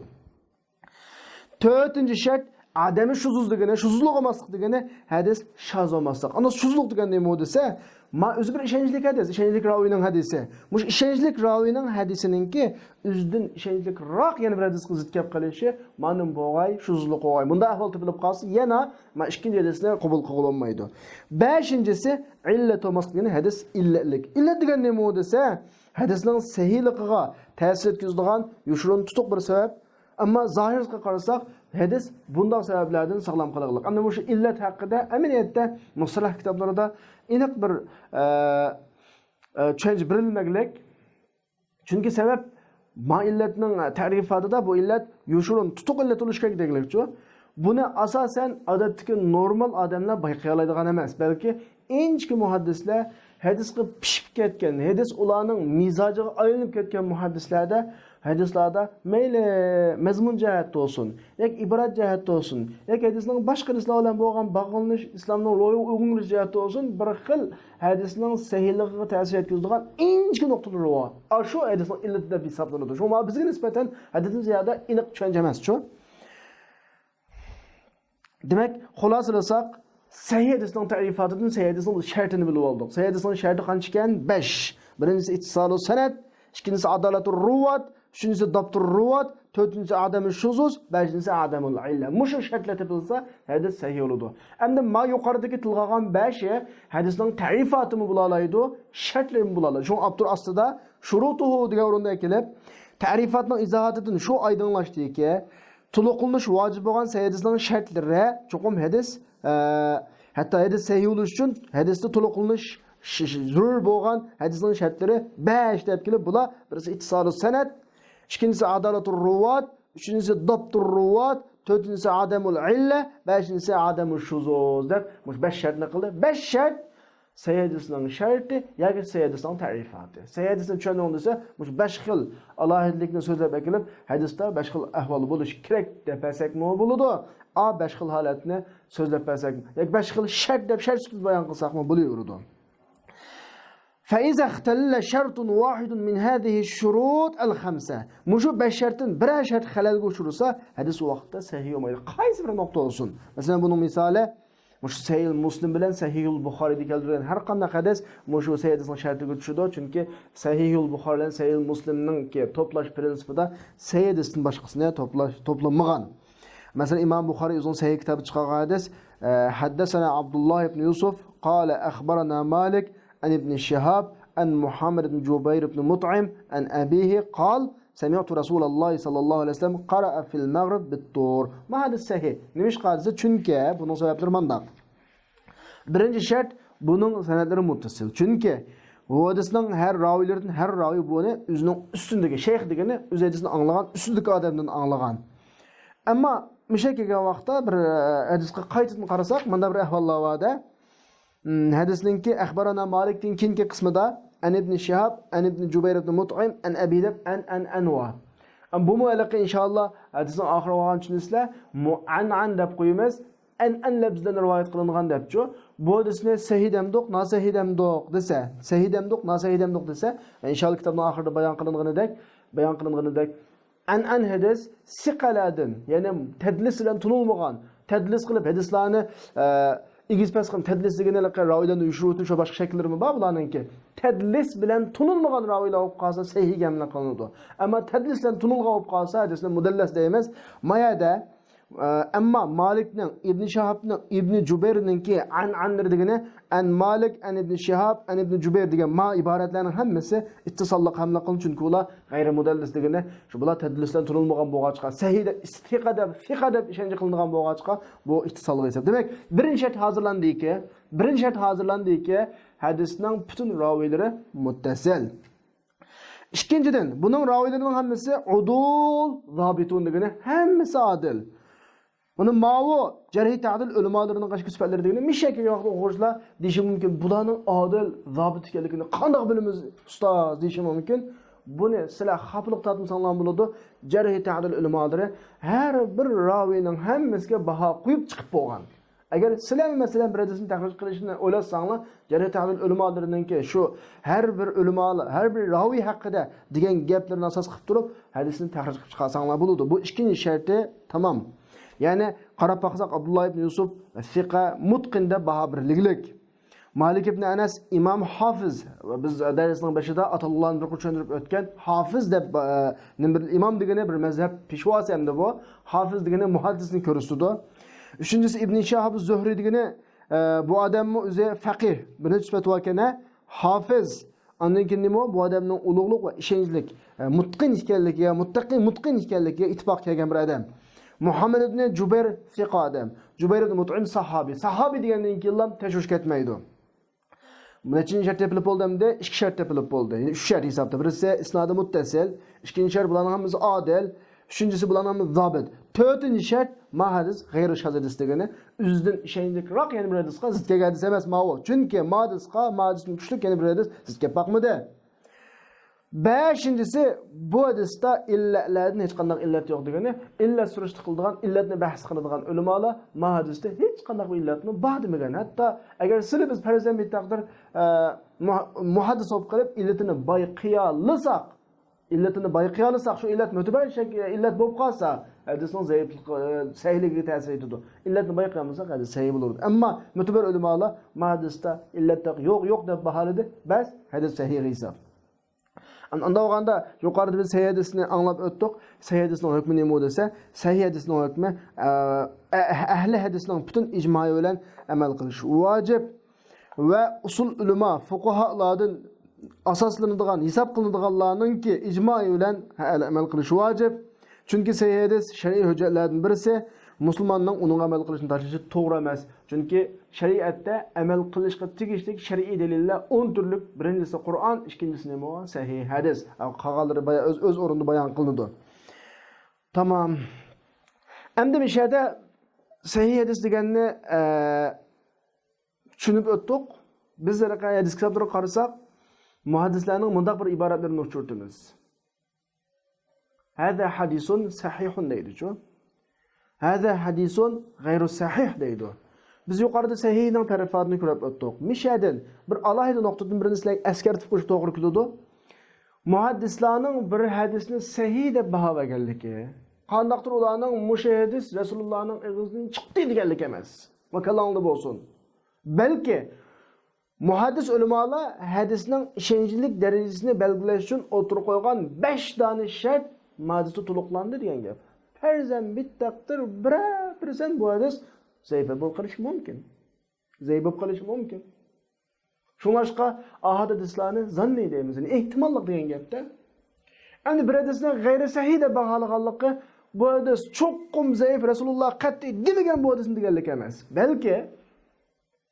تۆتىنچى شەرت، ئادەمى شۇزۇز دېگىنى، شۇزۇزلۇق بولماسلىق دېگىنى ھەدىس شاز بولماسلىق. ئانا شۇزۇزلۇق دېگەن نېمە دېسە، ما ئۆزى بىر ئىشەنچلىك ھەدىس، ئىشەنچلىك راۋىينىڭ ھەدىسى. مۇشۇ ئىشەنچلىك راۋىينىڭ ھەدىسىنىڭكى ئۆزىدىن ئىشەنچلىكراق يەنە بىر ھەدىسكە زىت كەپ قېلىشى، مانا بولغاي، شۇزۇزلۇق بولغاي. بۇنداق ئەھۋال تېپىلىپ قالسا، يەنە ما ئىككىنچى ھەدىسنى قوبۇل قىلغىلى بولمايدۇ. بەشىنچىسى، ئىللەت بولماسلىق، يەنى ھەدىس ئىللەتلىك. ئىللەت دېگەن نېمە دېسە، ھەدىسنىڭ سەھىھلىقىغا تەسىر يەتكۈزىدىغان يوشۇرۇن تۇتۇق بىر سەۋەب. ئەمما زاھىرىغا قارىساق، ھەدىس بۇنداق سەۋەبلەردىن ساغلام قېلىنغانلىق. ئەمدى مۇشۇ ئىللەت ھەققىدە ئەمەلىيەتتە مۇستەلاھ كىتابلىرىدا ئېنىق بىر، ئە، ئە، چۈشەنچە بېرىلمەگلىك. چۈنكى سەۋەب، ما ئىللەتنىڭ تەرىپاتىدا بۇ ئىللەت يوشۇرۇن، تۇتۇق ئىللەت بولۇشى كېرەك دېگەنلىكچۇ. بۇنى ئاساسەن ئادەتتىكى نورمال ئادەملەر بايقىيالايدىغان ئەمەس، بەلكى ئىنچىكە مۇھەددىسلەر، ھەدىسقا پىشىپ كەتكەن، ھەدىس ئۇلارنىڭ مىزاجىغا ئايلىنىپ كەتكەن مۇھەددىسلەردە، ھەدىسلاردا مەيلى مەزمۇن جەھەتتە بولسۇن، ياكى ئىبارەت جەھەتتە بولسۇن، ياكى ھەدىسنىڭ باشقا ھەدىسلەر بىلەن بولغان باغلىنىش، ئىسلامنىڭ روھىغا ئۇيغۇن كېلىش جەھەتتە بولسۇن، بىر خىل ھەدىسنىڭ سەھىھلىكىگە تەسىر يەتكۈزىدىغان ئىنچىكە نۇقتىلىرى بار. ئاشۇ ھەدىسنىڭ ئىللىتى دەپ ھېسابلىنىدۇ. شۇڭا بىزگە نىسبەتەن ھەدىستىن زىيادە ئېنىق چۈشەنچە ئەمەسچۇ. دېمەك، خۇلاسىلىساق، سەھىھ ھەدىسنىڭ تەرىپاتىدىن سەھىھ ھەدىسنىڭ شەرتىنى بىلىپ ئالدۇق. سەھىھ ھەدىسنىڭ شەرتى قانچە ئىكەن؟ بەش. بىرىنچىسى ئىتتىسالۇ سەنەد، ئىككىنچىسى ئادالەتۇر رۇۋات، ئۈچىنچىسى داپتۇر رۇۋات، تۆتىنچىسى ئادەمۇ شۇزۇز، بەشىنچىسى ئادەمۇل ئىللە. مۇشۇ شەرتلەر تېپىلسا، ھەدىس سەھىھ بولىدۇ. ئەمدى ما يۇقىرىدىكى تىلغا ئالغان بەشى ھەدىسنىڭ تەرىپاتىمۇ بولالايدۇ، شەرتلىرىمۇ بولالايدۇ. شۇڭا ئاپتور ئاستىدا شۇرۇتۇھۇ دېگەن ئورۇندا ئەكېلىپ، تەرىپاتنىڭ ئىزاھاتىدىن شۇ ئايدىڭلاشتىكى، تولۇقلىنىش ۋاجىپ بولغان سەھىھ ھەدىسنىڭ شەرتلىرى، چوقۇم ھەدىس، ئە، ھەتتا ھەدىس سەھىھ بولۇش ئۈچۈن ھەدىستە تولۇقلىنىش ش-، ش-، زۆرۈر بولغان ھەدىسنىڭ شەرتلىرى بەش دەپ كېلىپ، بۇلار بىرسى ئىتتىسالۇ سەنەد، ئىككىنچىسى ئادالەتۇر رۇۋات، ئۈچىنچىسى داپتۇر رۇۋات، تۆتىنچىسى ئادەمۇل ئىللە، بەشىنچىسى ئادەمۇ شۇزۇز دەپ مۇشۇ بەش شەرتنى قىلدى. بەش شەرت سەھىھ ھەدىسنىڭ شەرتى ياكى سەھىھ ھەدىسنىڭ تەرىپاتى. سەھىھ ھەدىسنى چۈشەندۈڭ دېسە، مۇشۇ بەش خىل ئالاھىدىلىكنى سۆزلەپ ئەكېلىپ، ھەدىستە بەش خىل ئەھۋال بولۇشى كېرەك دەپ بەرسەكمۇ بولىدۇ. ئا، بەش خىل ھالەتنى سۆزلەپ بەرسەك ياكى بەش خىل شەرت دەپ شەرت سۈپىتىدە بايان قىلساقمۇ بولۇۋېرىدۇ. فإذا اختل شرط واحد من هذه الشروط الخمسة. مۇشۇ بەش شەرتتىن بىرەر شەرت خەلەلگە ئۇچرىسا، ھەدىس ئۇ ۋاقىتتا سەھىھ بولمايدۇ. قايسى بىر نۇقتا بولسۇن. مەسىلەن، بۇنىڭ مىسالى، مۇشۇ سەھىھ مۇسلىم بىلەن سەھىھۇل بۇخارىيدا كەلتۈرگەن ھەر قانداق ھەدىس مۇشۇ سەھىھ ھەدىسنىڭ شەرتىگە چۈشىدۇ. چۈنكى سەھىھۇل بۇخارى بىلەن سەھىھ مۇسلىمنىڭكى توپلاش پرىنسىپىدا سەھىھ ھەدىستىن باشقىسىنى توپلاش، توپلىمىغان. مەسىلەن، ئىمام بۇخارى ئۆزىنىڭ سەھىھ كىتابى چىقارغان ھەدىس، ئە، حدثنا عبد الله بن يوسف قال أخبرنا مالك عن ابن شهاب عن محمد بن جبير بن مطعم عن أبيه قال سمعت رسول الله صلى الله عليه وسلم قرأ في المغرب بالطور. ما هذا الصحيح. نېمىشقا دېسە، چۈنكى بۇنىڭ سەۋەبلىرى مانداق. بىرىنچى شەرت، بۇنىڭ سەنەدلىرى مۇتتەسىل. چۈنكى بۇ ھەدىسنىڭ ھەر راۋىيلىرىدىن ھەر راۋىي بۇنى ئۆزىنىڭ ئۈستۈندىكى، شەيخ دېگىنى ئۆز ھەدىسىنى ئاڭلىغان، ئۈستۈندىكى ئادەمدىن ئاڭلىغان. ئەمما مۇشۇ كەلگەن ۋاقىتتا بىر، ئە، ھەدىسقا قايتىدىن قارىساق، مۇنداق بىر ئەھۋاللار بار-دە. ھەدىسنىڭكى ئەخبارەنا مالىكتىن كېيىنكى قىسمىدا، ئەن ئىبنى شىھاب، ئەن ئىبنى جۇبەير ئىبنى مۇتئىم، ئەن ئەبى دەپ، ئەن، ئەن، ئەن ۋا. بۇمۇ ھېلىقى ئىنشائاللا ھەدىسنىڭ ئاخىرىغا بارغاندا چۈشىنىسىلەر، مۇئەنئەن دەپ قويىمىز. ئەن، ئەن لەپزىدىن رىۋايەت قىلىنغان دەپچۇ. بۇ ھەدىسنى سەھىھ دەمدۇق، ناسەھىھ دەمدۇق دېسە، سەھىھ دەمدۇق، ناسەھىھ دەمدۇق دېسە، ئىنشائاللا كىتابنىڭ ئاخىرىدا بايان قىلىنغىنىدەك، بايان قىلىنغىنىدەك، ئەنئەن ھەدىس سىقەلەردىن، يەنى تەدلىس بىلەن تونۇلمىغان، تەدلىس قىلىپ ھەدىسلارنى، ئە، ئېگىز پەس قىلىپ تەدلىس دېگىنى ھېلىقى راۋىيلارنى يوشۇرۇۋېتىش ۋە باشقا شەكىللىرىمۇ بار بۇلارنىڭكى. تەدلىس بىلەن تونۇلمىغان راۋىيلار بولۇپ قالسا سەھىھ ئىكەنلىكى قىلىنىدۇ. ئەمما تەدلىس بىلەن تونۇلغان بولۇپ قالسا ھەدىسنى مۇدەللەس دەيمىز. ما يەردە ئەمما مالىكنىڭ، ئىبنى شاھابنىڭ، ئىبنى جۇبەيرنىڭكى ئەنئەنلىرى دېگىنى، ئەن مالىك، ئەن ئىبنى شىھاب، ئەن ئىبنى جۇبەير دېگەن ما ئىبارەتلەرنىڭ ھەممىسى ئىتتىساللىق ھەملە قىلىنىدۇ، چۈنكى ئۇلار غەيرىي مۇدەللىس دېگىنى شۇ، بۇلار تەدلىس بىلەن تونۇلمىغان بولغاچقا، سەھىھ دەپ، سىقە دەپ، سىقە دەپ ئىشەنچ قىلىنىدىغان بولغاچقا، بۇ ئىتتىسالغا ھېساب. دېمەك، بىرىنچى شەرت ھازىرلاندىكى، بىرىنچى شەرت ھازىرلاندىكى، ھەدىسنىڭ پۈتۈن راۋىيلىرى مۇتتەسىل. ئىككىنچىدىن، بۇنىڭ راۋىيلىرىنىڭ ھەممىسى ئۇدۇل، زابىتۇن دېگىنى ھەممىسى ئادىل. بۇنى ماۋۇ جەرھى تەدىل ئۆلىمالىرىنىڭ قايسى سۈپەتلىرى دېگىنى مۇشۇ يەرگە كەلگەن ۋاقىتتا ئوقۇغۇچىلار دېيىشى مۇمكىن، بۇلارنىڭ ئادىل، زابىت ئىكەنلىكىنى قانداق بىلىمىز، ئۇستاز، دېيىشى مۇمكىن. بۇنى سىلەر خاپىلىق تارتمىساڭلار بولىدۇ. جەرھى تەدىل ئۆلىمالىرى ھەر بىر راۋىينىڭ ھەممىسىگە باھا قويۇپ چىقىپ بولغان. ئەگەر سىلەرمۇ، مەسىلەن، بىر ھەدىسنى تەخرىج قىلىشنى ئويلاشساڭلار، جەرھى تەدىل ئۆلىمالىرىنىڭكى شۇ ھەر بىر ئۆلىمالار، ھەر بىر راۋىي ھەققىدە دېگەن گەپلىرىنى ئاساس قىلىپ تۇرۇپ، ھەدىسنى تەخرىج قىلىپ چىقارساڭلار بولىدۇ. بۇ ئىككىنچى شەرتى تامام. يەنى قاراپ باقساق، ئابدۇللا ئىبن يۈسۈپ سىقە، مۇتقىن دەپ باھا بېرىلگۈلۈك. مالىك ئىبن ئەنەس ئىمام ھافىز. بىز دەرسنىڭ بېشىدا ئاتالغۇلارنى بىر قۇر چۈشەندۈرۈپ ئۆتكەن. ھافىز دەپ، ئە، نېمە بىر ئىمام دېگىنى بىر مەزھەپ پېشۋاسى ئەمدى بۇ. ھافىز دېگىنى مۇھەددىسنى كۆرسىتىدۇ. ئۈچىنچىسى ئىبن شىھاب زۇھرى دېگىنى، ئە، بۇ ئادەممۇ ئۆزى فەقىھ، بىر نەچچە سۈپەت باركەن، ھە؟ ھافىز. ئاندىن كېيىن نېمە؟ بۇ ئادەمنىڭ ئۇلۇغلۇق ۋە ئىشەنچلىك، ئە، مۇتقىن ئىكەنلىكىگە، مۇتتەقى، مۇتقىن ئىكەنلىكىگە ئىتتىپاق كەلگەن بىر ئادەم. مۇھەممەد ئىبنى جۇبەير سىقە ئادەم. جۇبەير ئىبنى مۇتئىم ساھابى. ساھابى دېگەندىن كېيىنلا تەشۋىش كەتمەيدۇ. نەچچىنچى شەرت تېپىلىپ بولدى ئەمدى؟ ئىككى شەرت تېپىلىپ بولدى. يەنى ئۈچ شەرت ھېسابتا. بىرسى ئىسنادى مۇتتەسىل، ئىككىنچى شەرت بۇلارنىڭ ھەممىسى ئادىل، ئۈچىنچىسى بۇلارنىڭ ھەممىسى زابىت. تۆتىنچى شەرت، ما ھەدىس غەيرى شاز ھەدىس دېگىنى ئۆزىدىن ئىشەنچلىكراق يەنە بىر ھەدىسقا زىت كەلگەن ھەدىس ئەمەس ماۋۇ. چۈنكى ما ھەدىسقا، ما ھەدىستىن كۈچلۈك يەنە بىر ھەدىس زىت كەپ باقمىدى. بەشىنچىسى، بۇ ھەدىستە ئىللەتلەردىن ھېچقانداق ئىللەت يوق دېگىنى، ئىللەت سۈرۈشتە قىلىدىغان، ئىللەتنى بەھس قىلىدىغان ئۆلىمالار ما ھەدىستە ھېچقانداق بىر ئىللەتمۇ بار دېمىگەن. ھەتتا ئەگەر سىلى بىز پەرزەن بىر تەقدىر، ئە، مۇ-، مۇھەددىس بولۇپ قېلىپ، ئىللىتىنى بايقىيالىساق، ئىللىتىنى بايقىيالىساق، شۇ ئىللەت مۆتىبەر شەك-، ئىللەت بولۇپ قالسا، ھەدىسنىڭ زەئىپلىقى، ئە، سەھىھلىكىگە تەسىر يېتىدۇ. ئىللەتنى بايقىيالمىساق، ھەدىس سەھىھ بولىدۇ. ئەمما مۆتىبەر ئۆلىمالار ما ھەدىستە ئىللەت يوق، يوق دەپ باھالىدى. بەس، ھەدىس سەھىھ ھېساب. ئان-، ئاندا بولغاندا، يۇقىرىدا بىز سەھىھ ھەدىسنى ئاڭلاپ ئۆتتۇق. سەھىھ ھەدىسنىڭ ھۆكمى نېمە دېسە، سەھىھ ھەدىسنىڭ ھۆكمى، ئە، ئە-، ئەھلى ھەدىسنىڭ پۈتۈن ئىجمائى بىلەن ئەمەل قىلىش ۋاجىپ ۋە ئۇسۇل ئۆلىما، فۇقاھالاردىن ئاساسلىنىدىغان، ھېساب قىلىنىدىغانلارنىڭكى ئىجمائى بىلەن ئەمەل قىلىش ۋاجىپ. چۈنكى سەھىھ ھەدىس شەرئىي ھۆججەتلەردىن بىرسى، مۇسۇلماننىڭ ئۇنىڭغا ئەمەل قىلىشنى تاشلىشى توغرا ئەمەس. چۈنكى شەرىئەتتە ئەمەل قىلىشقا تېگىشلىك شەرئىي دەلىللەر ئون تۈرلۈك، بىرىنچىسى قۇرئان، ئىككىنچىسى نېمە؟ سەھىھ ھەدىس. قالغانلىرى بايا-، ئۆز، ئۆز ئورنىدا بايان قىلىنىدۇ. تامام. ئەمدى مۇشۇ يەردە سەھىھ ھەدىس دېگەننى، ئە، چۈشىنىپ ئۆتتۇق. بىز ھەر قانداق ھەدىس كىتابلىرىغا قارىساق، مۇھەددىسلەرنىڭ مۇنداق بىر ئىبارەتلىرىنى ئۇچرىتىمىز. ھازا ھەدىسۇن سەھىھۇن دەيدىچۇ. ھازا ھەدىسۇن غەيرۇ سەھىھ دەيدۇ. بىز يۇقىرىدا سەھىھنىڭ تەرىپاتىنى كۆرۈپ ئۆتتۇق. مىشەدىن بىر ئالاھىدە نۇقتىدىن بىرنى سىلەرگە ئەسكەرتىپ قويۇش توغرا كېلىدۇ. مۇھەددىسلارنىڭ بىر ھەدىسنى سەھىھ دەپ باھا بەرگەنلىكى، قانداقتۇر ئۇلارنىڭ مۇشۇ ھەدىس رەسۇلۇللانىڭ ئېغىزىدىن چىقتى دېگەنلىك ئەمەس. ماكانلاڭدا بولسۇن. بەلكى مۇھەددىس ئۆلىمالار ھەدىسنىڭ ئىشەنچلىك دەرىجىسىنى بەلگىلەش ئۈچۈن ئوتتۇرىغا قويغان بەش دانە شەرت مادىسى تولۇقلاندى دېگەن گەپ. پەرزەن بىتتەقدىر بىرەر پىرسەنت بۇ ھەدىس زەئىپ بولۇپ قېلىشى مۇمكىن. زەئىپ بولۇپ قېلىشى مۇمكىن. شۇڭلاشقا ئاھاد ھەدىسلارنى زاننىي دەيمىز، يەنى ئېھتىماللىق دېگەن گەپتە. ئەمدى بىر ھەدىسنى غەيرىي سەھىھ دەپ باھالىغانلىقى، بۇ ھەدىس چوقۇم زەئىپ، رەسۇلۇللا قەتئىي دېمىگەن بۇ ھەدىسنى دېگەنلىك ئەمەس. بەلكى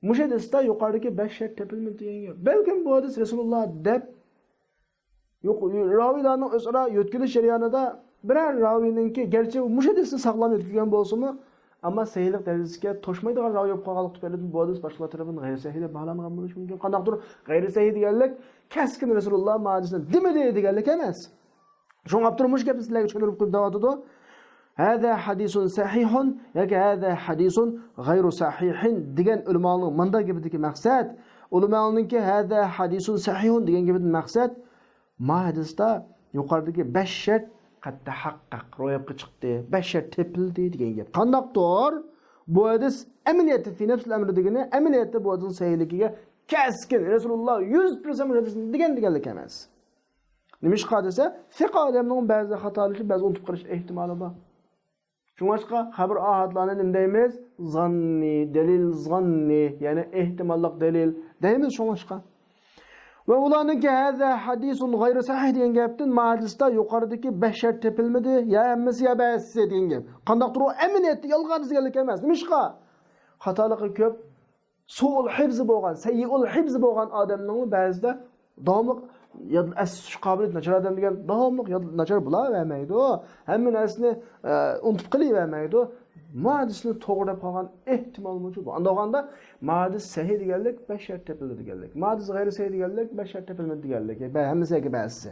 مۇشۇ ھەدىستە يۇقىرىدىكى بەش شەرت تېپىلمىدى دېگەن گەپ. بەلكىم بۇ ھەدىس رەسۇلۇللا دەپ، يۇق-، راۋىلارنىڭ ئۆزئارا يۆتكىلىش جەريانىدا بىرەر راۋىنىڭكى، گەرچە مۇشۇ ھەدىسنى ساغلام يۆتكىگەن بولسىمۇ، ئەمما سەھىھلىك دەرىجىسىگە توشمايدىغان راۋى بولۇپ قالغانلىقى تۈپەيلىدىن بۇ ھەدىس باشقىلار تەرىپىدىن غەيرىي سەھىھ دەپ باھالانغان بولۇشى مۇمكىن. قانداقتۇر غەيرىي سەھىھ دېگەنلىك كەسكىن رەسۇلۇللا ما ھەدىسنى دېمىدى دېگەنلىك ئەمەس. شۇڭا ئاپتور مۇشۇ گەپنى سىلەرگە چۈشەندۈرۈپ قويۇپ دەۋاتىدۇ. ھازا ھەدىسۇن سەھىھۇن ياكى ھازا ھەدىسۇن غەيرۇ سەھىھىن دېگەن ئۆلىمالارنىڭ مۇنداق گېپىدىكى مەقسەت، ئۆلىمالارنىڭكى ھازا ھەدىسۇن سەھىھۇن دېگەن گېپىدىن مەقسەت، ما ھەدىستە يۇقىرىدىكى بەش شەرت قەد تەھەققەق، روياپقا چىقتى، بەش شەرت تېپىلدى دېگەن گەپ. قانداقتۇر بۇ ھەدىس ئەمەلىيەتتە، في نفس الأمر دېگىنى ئەمەلىيەتتە بۇ ھەدىسنىڭ سەھىھلىكىگە كەسكىن رەسۇلۇللا يۈز پىرسەنت مۇشۇ ھەدىسنى دېگەن دېگەنلىك ئەمەس. نېمىشقا دېسە، سىقە ئادەمنىڭ بەزى خاتالىشى، بەزى ئۇنتۇپ قېلىش ئېھتىمالى بار. شۇڭلاشقا خەبەر ئاھادلارنى نېمە دەيمىز؟ زاننىي، دەلىل زاننىي، يەنى ئېھتىماللىق دەلىل دەيمىز شۇڭلاشقا. ۋە ئۇلارنىڭكى ھازا ھەدىسۇن غەيرۇ سەھىھ دېگەن گەپتىن ما ھەدىستە يۇقىرىدىكى بەش شەرت تېپىلمىدى، يا ھەممىسى يا بەزىسى دېگەن گەپ. قانداقتۇر ئۇ ئەمەلىيەتتە يالغان دېگەنلىك ئەمەس. نېمىشقا؟ خاتالىقى كۆپ، سۇئۇل ھىفزى بولغان، سەييىئۇل ھىفزى بولغان ئادەمنىڭمۇ بەزىدە داۋاملىق ياد-، ئەس تۇتۇش قابىلىيىتى ناچار ئادەم دېگەن داۋاملىق ياد-، ناچار بولاۋەرمەيدۇ. ھەممە نەرسىنى، ئە، ئۇنتۇپ قېلىۋەرمەيدۇ. ما ھەدىسنى توغرا دەپ قالغان ئېھتىمالمۇ شۇ. ئاندىغاندا ما ھەدىس سەھىھ دېگەنلىك بەش شەرت تېپىلدى دېگەنلىك. ما ھەدىس غەيرىي سەھىھ دېگەنلىك بەش شەرت تېپىلمىدى دېگەنلىك. بە-، ھەممىسى ياكى بەزىسى.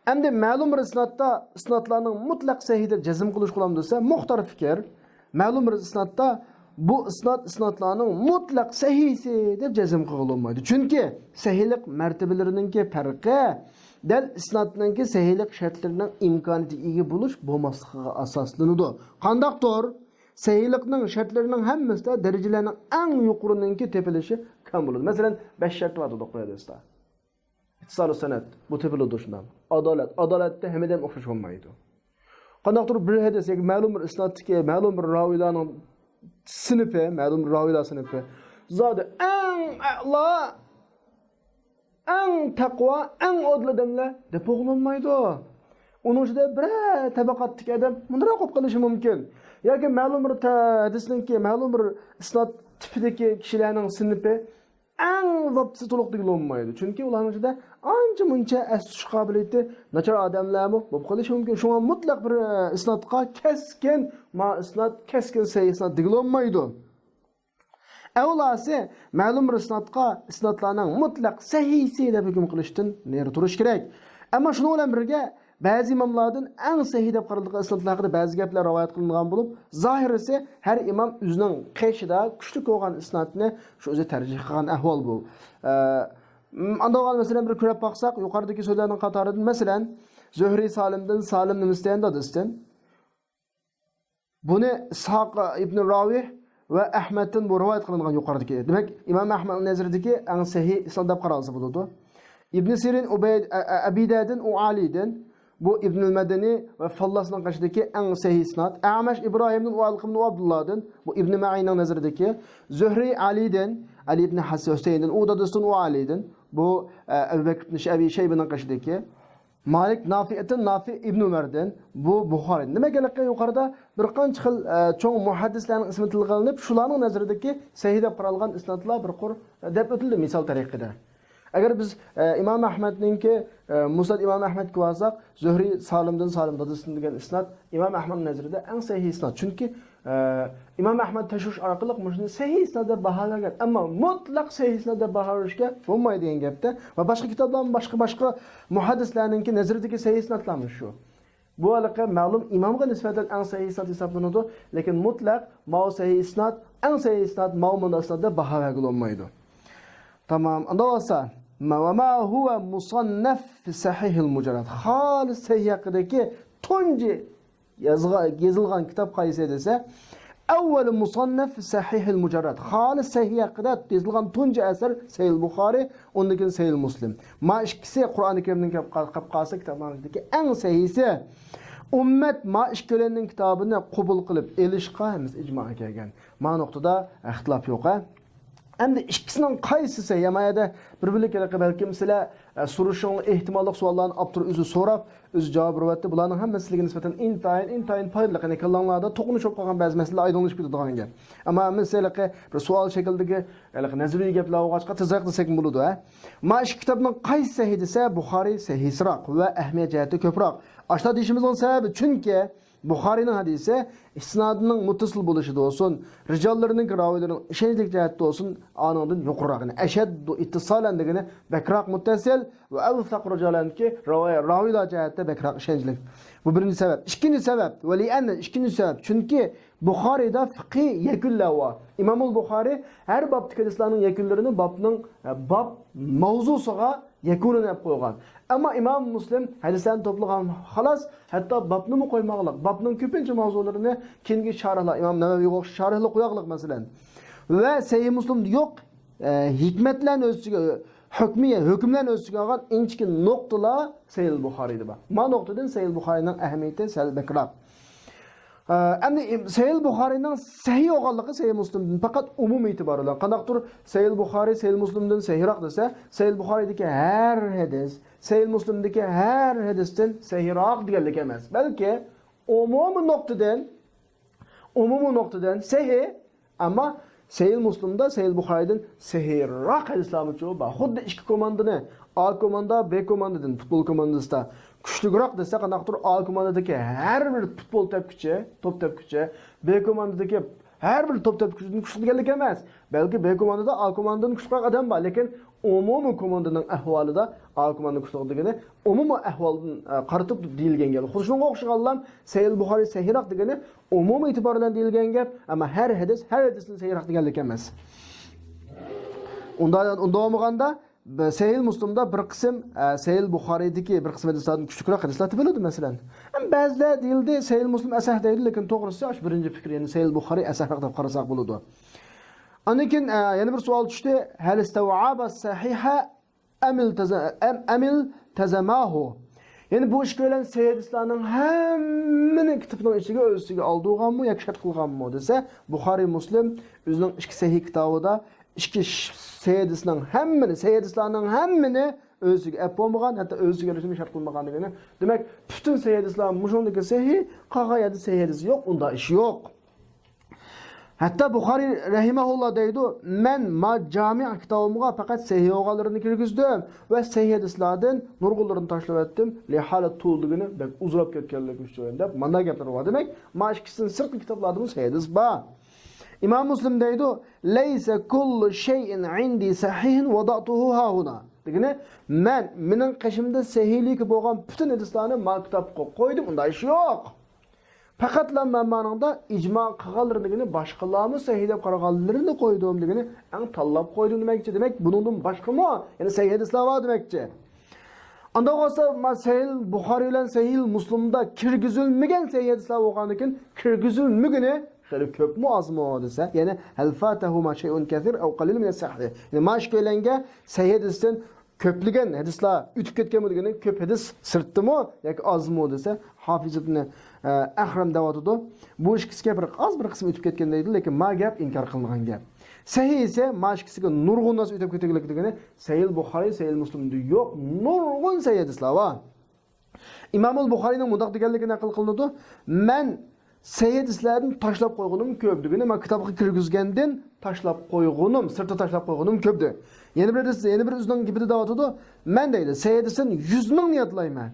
ئەمدى مەلۇم بىر ئىسناتتا ئىسناتلارنىڭ مۇتلەق سەھىھ دەپ جەزم قىلىش قىلامدۇ دېسە، مۇختار پىكىر. مەلۇم بىر ئىسناتتا بۇ ئىسنات ئىسناتلارنىڭ مۇتلەق سەھىھسى دەپ جەزم قىلغىلى بولمايدۇ. چۈنكى سەھىھلىك مەرتىبىلىرىنىڭكى پەرقى دەل ئىسناتنىڭكى سەھىھلىك شەرتلىرىنىڭ ئىمكانىيىتىگە ئىگە بولۇش بولماسلىقىغا ئاساسلىنىدۇ. قانداقتۇر سەھىھلىكنىڭ شەرتلىرىنىڭ ھەممىسىدە دەرىجىلەرنىڭ ئەڭ يۇقىرىنىڭكى تېپىلىشى كام بولىدۇ. مەسىلەن، بەش شەرت بار دېدۇق بۇ ھەدىستە. ئىتتىسالۇ سەنەد، بۇ تېپىلىدۇ شۇنداق. ئادالەت، ئادالەتتە ھەممىدە ھەم ئوخشاش بولمايدۇ. قانداقتۇر بىر ھەدىس ياكى مەلۇم بىر ئىسناتتىكى مەلۇم بىر راۋىلارنىڭ سىنىپى، مەلۇم بىر راۋىلار سىنىپى زادى ئەڭ ئەلا، ئەڭ تەقۋا، ئەڭ ئادىل ئادەملەر دەپ بولغىلى بولمايدۇ. ئۇنىڭ ئىچىدە بىرەر تەبەقەتتىكى ئادەم مۇنداقراق بولۇپ قېلىشى مۇمكىن. ياكى مەلۇم بىر تە-، ھەدىسنىڭكى، مەلۇم بىر ئىسنات تىپىدىكى كىشىلەرنىڭ سىنىپى ئەڭ زاپىسى تولۇق دېگىلى بولمايدۇ. چۈنكى ئۇلارنىڭ ئىچىدە ئانچە مۇنچە ئەس تۇتۇش قابىلىيىتى ناچار ئادەملەرمۇ بولۇپ قېلىشى مۇمكىن. شۇڭا مۇتلەق بىر، ئە، ئىسناتقا كەسكىن، ما ئىسنات كەسكىن سەھىھ ئىسنات دېگىلى بولمايدۇ. ئەۋلاسى، مەلۇم بىر ئىسناتقا ئىسناتلارنىڭ مۇتلەق سەھىھسى دەپ ھۆكۈم قىلىشتىن نېرى تۇرۇش كېرەك. ئەمما شۇنىڭ بىلەن بىرگە، بەزى ئىماملاردىن ئەڭ سەھىھ دەپ قارىلىدىغان ئىسناتلار ھەققىدە بەزى گەپلەر رىۋايەت قىلىنغان بولۇپ، زاھىرىسى ھەر ئىمام ئۆزىنىڭ قېشىدا كۈچلۈك بولغان ئىسناتنى شۇ ئۆزى تەرجىھ قىلغان ئەھۋال بۇ. ئە، ئاندىغان مەسىلەن بىر كۆرۈپ باقساق، يۇقىرىدىكى سۆزلەرنىڭ قاتارىدىن، مەسىلەن، زۆھرى سالىمدىن، سالىم نېمىسىدىن، دادىسىدىن. بۇنى ئىسھاق ئىبن راۋىھ ۋە ئەھمەدتىن بۇ رىۋايەت قىلىنغان يۇقىرىدىكى. دېمەك، ئىمام ئەھمەدنىڭ نەزىرىدىكى ئەڭ سەھىھ ئىسناد دەپ قارالسا بولىدۇ. ئىبن سىرىن، ئۇبەي-، ئە-، ئە-، ئەبىدەدىن، ئۇ ئالىدىن، بۇ ئىبنۇل مەدىنى ۋە فاللاسنىڭ قېشىدىكى ئەڭ سەھىھ ئىسناد. ئەمەش ئىبراھىمدىن، ئۇ ئالقىمدىن، ئۇ ئابدۇللادىن، بۇ ئىبن مەئىننىڭ نەزىرىدىكى. زۆھرى ئالىدىن، ئەلى ئىبن ھەس-، ھۈسەيىندىن، ئۇ دادىسىدىن، ئۇ ئالىدىن، بۇ، ئە، ئەبۇ بەكر ئىبن ئەبى شەيبىنىڭ قېشىدىكى. مالىك نافىئتىن، نافىئ ئىبن ئۆمەردىن، بۇ بۇخارى. دېمەك، ھېلىقى يۇقىرىدا بىر قانچە خىل، ئە، چوڭ مۇھەددىسلەرنىڭ ئىسمى تىلغا ئېلىنىپ، شۇلارنىڭ نەزىرىدىكى سەھىھ دەپ قارالغان ئىسنادلار بىر قۇر، ئە، دەپ ئۆتۈلدى مىسال تەرىقىدە. ئەگەر بىز، ئە، ئىمام ئەھمەدنىڭكى، ئە، مۇسنەد ئىمام ئەھمەدكە بارساق، زۆھرى سالىمدىن، سالىم دادىسىدىن دېگەن ئىسناد ئىمام ئەھمەد نەزىرىدە ئەڭ سەھىھ ئىسناد. چۈنكى ئە، ئىمام ئەھمەد تەشۋىش ئارقىلىق مۇشۇنى سەھىھ ئىسناد دەپ باھالىغان. ئەمما مۇتلەق سەھىھ ئىسناد دەپ باھالاشكە بولمايدۇ دېگەن گەپتە. ۋە باشقا كىتابلارمۇ، باشقا، باشقا مۇھەددىسلەرنىڭكى نەزىرىدىكى سەھىھ ئىسنادلارمۇ شۇ. بۇ ھېلىقى مەلۇم ئىمامغا نىسبەتەن ئەڭ سەھىھ ئىسناد ھېسابلىنىدۇ. لېكىن مۇتلەق ماۋۇ سەھىھ ئىسناد، ئەڭ سەھىھ ئىسناد، ماۋۇ مۇنداق ئىسناد دەپ باھا بەرگىلى بولمايدۇ. تامام. ئۇنداق بولسا، ما، ۋە ما ھۇۋە مۇسەننەف فى سەھىھىل مۇجەررەد. خالىس سەھىھ ھەققىدىكى تۇنجى يازغا-، يېزىلغان كىتاب قايسى دېسە، ئەۋۋەلۇ مۇسەننەف فى سەھىھىل مۇجەررەد. خالىس سەھىھ ھەققىدە يېزىلغان تۇنجى ئەسەر سەھىھىل بۇخارى، ئۇندىن كېيىن سەھىھىل مۇسلىم. ما ئىككىسى قۇرئانى كەرىمدىن كەپ قال-، قاپ قالسا كىتابلارنىڭ ئىچىدىكى ئەڭ سەھىھسى. ئۈممەت ما ئىككىلەننىڭ كىتابىنى قوبۇل قىلىپ ئېلىشقا ھەممىسى ئىجمائا كەلگەن. ما نۇقتىدا ئىختىلاپ يوق، ھە؟ ئەمدى ئىككىسىنىڭ قايسىسى؟ يا ما يەردە بىر-بىرلىك ھېلىقى بەلكىم سىلەر، ئە، سورىشىڭلار ئېھتىماللىق سوئاللارنى ئاپتور ئۆزى سوراپ، ئۆزى جاۋاب بېرىۋەتتى. بۇلارنىڭ ھەممىسى سىلەرگە نىسبەتەن ئىنتايىن، ئىنتايىن پايدىلىق. يەنى كاللاڭلاردا توقۇنۇش بولۇپ قالغان بەزى مەسىلىلەر ئايدىڭلىشىپ كېتىدىغان گەپ. ئەمما ھەممىسى ھېلىقى بىر سوئال شەكلىدىكى ھېلىقى نەزەرىي گەپلەر بولغاچقا تېزرەك دېسەكمۇ بولىدۇ، ھە؟ ما ئىككى كىتابنىڭ قايسى سەھىھ دېسە، بۇخارى سەھىھسىراق ۋە ئەھمىيەت جەھەتتە كۆپرەك. ئاشۇنداق دېيىشىمىزنىڭ سەۋەبى، چۈنكى بۇخارىنىڭ ھەدىسى ئىسنادىنىڭ مۇتتەسىل بولۇشىدا بولسۇن، رىجاللىرىنىڭ، راۋىلىرىنىڭ ئىشەنچلىك جەھەتتە بولسۇن، ئانىڭدىن يۇقىرىراق. يەنى ئەشەددۇ ئىتتىسالەن دېگىنى بەكرەك مۇتتەسىل ۋە ئەۋسەق رىجالەنكى راۋا-، راۋىلار جەھەتتە بەكرەك ئىشەنچلىك. بۇ بىرىنچى سەۋەب. ئىككىنچى سەۋەب، ۋە لىئەننە، ئىككىنچى سەۋەب، چۈنكى بۇخارىدا فىقھىي يەكۈنلەر بار. ئىمامۇل بۇخارى ھەر بابتىكى ھەدىسلەرنىڭ يەكۈنلىرىنى بابنىڭ، باب ماۋزۇسىغا يەكۈنىنى ئېلىپ قويغان. ئەمما ئىمام مۇسلىم ھەدىسلەرنى توپلىغان خالاس، ھەتتا بابنىمۇ قويماغلىق، بابنىڭ كۆپىنچە ماۋزۇلىرىنى كېيىنكى شارىھلار، ئىمام نەۋەۋىگە ئوخشاش شارىھلار قويغلىق، مەسىلەن. ۋە سەھىھ مۇسلىمدا يوق، ئە، ھېكمەتلەرنى ئۆز ئىچىگە، ھۆكمىيە، ھۆكۈملەرنى ئۆز ئىچىگە ئالغان ئىنچىكە نۇقتىلار سەھىھ بۇخارىيدا بار. ما نۇقتىدىن سەھىھ بۇخارىينىڭ ئەھمىيىتى سەل بەكرەك. ئە، ئەمدى سەھىھ بۇخارىنىڭ سەھىھ بولغانلىقى سەھىھ مۇسلىمدىن پەقەت ئومۇمىي ئېتىبار بىلەن. قانداقتۇر سەھىھ بۇخارى سەھىھ مۇسلىمدىن سەھىھراق دېسە، سەھىھ بۇخارىدىكى ھەر ھەدىس، سەھىھ مۇسلىمدىكى ھەر ھەدىستىن سەھىھراق دېگەنلىك ئەمەس. بەلكى ئومۇمىي نۇقتىدىن، ئومۇمىي نۇقتىدىن سەھىھ، ئەمما سەھىھ مۇسلىمدا سەھىھ بۇخارىدىن سەھىھراق ھەدىسلەرمۇچۇ بار. خۇددى ئىككى كوماندىنى، ئا كوماندا، بى كوماندىدىن پۇتبول كوماندىسىدا كۈچلۈكرەك دېسە، قانداقتۇر ئا كوماندىدىكى ھەر بىر پۇتبول تەپكۈچى، توپ تەپكۈچى، بى كوماندىدىكى ھەر بىر توپ تەپكۈچىدىن كۈچلۈك دېگەنلىك ئەمەس. بەلكى بى كوماندىدا ئا كوماندىدىن كۈچلۈكرەك ئادەم بار، لېكىن ئومۇمىي كوماندىنىڭ ئەھۋالىدا ئا كوماندا كۈچلۈك دېگىنى ئومۇمىي ئەھۋالدىن، ئە، قارىتىپ دېيىلگەن گەپ. خۇددى شۇنىڭغا ئوخشىغانلا سەھىھ بۇخارى سەھىھراق دېگىنى ئومۇمىي ئېتىبار بىلەن دېيىلگەن گەپ، ئەمما ھەر ھەدىس ھەر ھەدىستىن سەھىھراق دېگەنلىك ئەمەس. ئۇندا، ئۇنداق بولمىغاندا، ب-، سەھىھ مۇسلىمدا بىر قىسىم، ئە، سەھىھ بۇخارىدىكى بىر قىسىم ھەدىسلاردىن كۈچلۈكرەك ھەدىسلار تېپىلىدۇ، مەسىلەن. ئەمما بەزىلەر دېيىلدى، سەھىھ مۇسلىم ئەسەھ دەيدۇ، لېكىن توغرىسى ئاشۇ بىرىنچى پىكىر، يەنى سەھىھ بۇخارى ئەسەھراق دەپ قارىساق بولىدۇ. ئاندىن كېيىن، ئە، يەنە بىر سوئال چۈشتى. ھەل ئىستەۋئابە سەھىھە ئەمىل تەزە-، ئەم-، ئەمىل تەزەماھۇ. يەنى بۇ ئىككىيلەن سەھىھ ھەدىسلەرنىڭ ھەممىنى كىتابنىڭ ئىچىگە ئۆز ئىچىگە ئالدۇرغانمۇ ياكى شەرھ قىلغانمۇ دېسە، بۇخارى مۇسلىم ئۆزىنىڭ ئىككى سەھىھ كىتابىدا ئىككى ش-، سەھىھ ھەدىسنىڭ ھەممىنى، سەھىھ ھەدىسلەرنىڭ ھەممىنى ئۆز ئىچىگە ئەپ بولمىغان، ھەتتا ئۆز ئىچىگە ئېلىشنى شەرت قىلمىغان دېگىنى. دېمەك، پۈتۈن سەھىھ ھەدىسلەر مۇشۇنىڭدىكى سەھىھ، قالغان يەردە سەھىھ ھەدىس يوق، ئۇنداق ئىش يوق. ھەتتا بۇخارىي رەھىمەھۇللا دەيدۇ، مەن ما جامىئ كىتابىمغا پەقەت سەھىھ بولغانلىرىنى كىرگۈزدۈم ۋە سەھىھ ھەدىسلاردىن نۇرغۇنلىرىنى تاشلىۋەتتىم، لىھالە تۇل دېگىنى بەك ئۇزىراپ كەتكەنلىكى ئۈچۈن دەپ مانا گەپلىرى بار. دېمەك، ما ئىككىسىدىن سىرتقى كىتابلاردىمۇ سەھىھ ھەدىس بار. ئىمام مۇسلىم دەيدۇ، لەيسە كۇللۇ شەيئىن ئىندى سەھىھىن ۋەدەئتۇھۇ ھاھۇنا. دېگىنى، مەن، مېنىڭ قېشىمدا سەھىھلىكى بولغان پۈتۈن ھەدىسلارنى ما كىتابقا قويدۇم، ئۇنداق ئىش يوق. پەقەتلا مەن مانىڭدا ئىجما قىلغانلىرىنى دېگىنى، باشقىلارمۇ سەھىھ دەپ قارىغانلىرىنى قويدۇم دېگىنى، ئەڭ تاللاپ قويدۇم دېمەكچى. دېمەك، بۇنىڭدىن باشقىمۇ يەنە سەھىھ ھەدىسلەر بار دېمەكچى. ئانداق بولسا، ما سەھىھ بۇخارىي بىلەن سەھىھ مۇسلىمدا كىرگۈزۈلمىگەن سەھىھ ھەدىسلەر بولغاندىكىن، كىرگۈزۈلمىگىنى خېلى كۆپمۇ ئازمۇ دېسە، يەنى ھەل فاتەھۇما شەيئۇن كەسىر ئەۋ قەلىل مىنەس سەھىھ. يەنى ما ئىككىيلەنگە سەھىھ ھەدىستىن كۆپلىگەن ھەدىسلەر ئۆتۈپ كەتكەنمۇ دېگىنى، كۆپ ھەدىس سىرتتىمۇ ياكى ئازمۇ دېسە، ھافىز ئىبنى، ئە، ئەخرەم دەۋاتىدۇ. بۇ ئىككىسىگە بىر ئاز بىر قىسىم ئۆتۈپ كەتكەن دەيدۇ، لېكىن ما گەپ ئىنكار قىلىنغان گەپ. سەھىھ ئىسە ما ئىككىسىگە نۇرغۇن نەرسە ئۆتۈپ كېتىدىكەنلىكى دېگىنى، سەھىھ بۇخارىي، سەھىھ مۇسلىمدا يوق نۇرغۇن سەھىھ ھەدىسلەر بار. ئىمامۇل بۇخارىينىڭ مۇنداق دېگەنلىكى نەقىل قىلىنىدۇ، مەن سەھىھ ھەدىسلەردىن تاشلاپ قويغىنىم كۆپ، دېگىنى، مەن كىتابقا كىرگۈزگەندىن تاشلاپ قويغىنىم، سىرتتا تاشلاپ قويغىنىم كۆپتۇ. يەنە بىر ھەدىس، يەنە بىر ئۆزىنىڭ گېپىدە دەۋاتىدۇ، مەن دەيدۇ، سەھىھ ھەدىستىن يۈز مىڭنى يادلايمەن.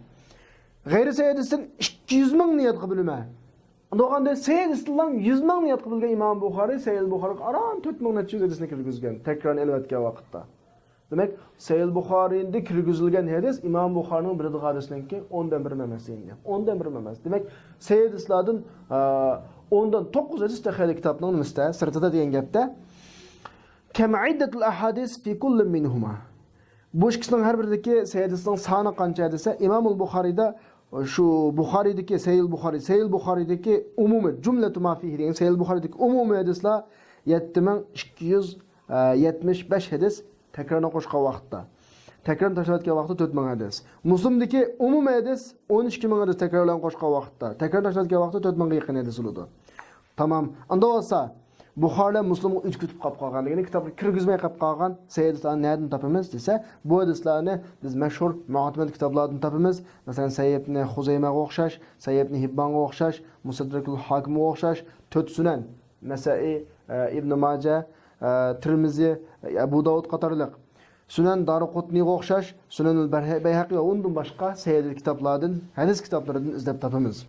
غەيرىي سەھىھ ھەدىستىن ئىككى يۈز مىڭنى يادقا بىلىمەن. ئۇنداق بولغاندا سەھىھ ھەدىستىنلا يۈز مىڭنى يادقا بىلگەن ئىمام بۇخارىي سەھىھ بۇخارىغا ئاران تۆت مىڭ نەچچە يۈز ھەدىسنى كىرگۈزگەن، تەكرارنى ئېلىۋەتكەن ۋاقىتتا. دېمەك، سەھىھ بۇخارىيدا كىرگۈزۈلگەن ھەدىس ئىمام بۇخارىينىڭ بىلىدىغان ھەدىسىنىڭكى ئوندىن بىرى ئەمەس دېگەن گەپ. ئوندىن بىرى ئەمەس. دېمەك، سەھىھ ھەدىسلاردىن، ئە، ئوندىن توققۇز ھەدىس تېخى كىتابنىڭ نېمىسىدە، سىرتىدا دېگەن گەپتە. كم عدة الأحاديث في كل منهما. بۇ ئىككىسىنىڭ ھەر بىرىدىكى سەھىھ ھەدىسنىڭ سانى قانچە دېسە، ئىمامۇل بۇخارىيدا شۇ بۇخارىيدىكى سەھىھ بۇخارىي، سەھىھ بۇخارىيدىكى ئومۇمىي، جۈملەتۇ ما فىھى دېگەن سەھىھ بۇخارىيدىكى ئومۇمىي ھەدىسلەر يەتتە مىڭ ئىككى يۈز يەتمىش بەش ھەدىس تەكرارنى قوشقان ۋاقىتتا. تەكرارنى تاشلاۋەتكەن ۋاقىتتا تۆت مىڭ ھەدىس. مۇسلىمدىكى ئومۇمىي ھەدىس ئون ئىككى مىڭ ھەدىس تەكرارلىنىپ قوشقان ۋاقىتتا. تەكرارنى تاشلاۋەتكەن ۋاقىتتا تۆت مىڭغا يېقىن ھەدىس بولىدۇ. تامام. ئاندا بولسا، بۇخارى بىلەن مۇسلىمغا ئۆتۈپ كېتىپ قاپ قالغان دېگەن كىتابقا كىرگۈزمەي قاپ قالغان سەھىھ ھەدىسلەرنى نەدىن تاپىمىز دېسە، بۇ ھەدىسلەرنى بىز مەشھۇر مۇئتەمەد كىتابلاردىن تاپىمىز. مەسىلەن، سەھىھ ئىبنى خۇزەيمەگە ئوخشاش، سەھىھ ئىبنى ھىببانغا ئوخشاش، مۇستەدرەكۇل ھاكىمغا ئوخشاش، تۆت سۈنەن، نەسائىي، ئە، ئىبنى ماجە، ئە، تىرمىزى، ئەبۇ داۋۇد قاتارلىق، سۈنەن دارىقۇتنىغا ئوخشاش، سۈنەنۇل بەيھەقى ۋە ئۇندىن باشقا سەھىھ كىتابلاردىن، ھەدىس كىتابلىرىدىن ئىزدەپ تاپىمىز.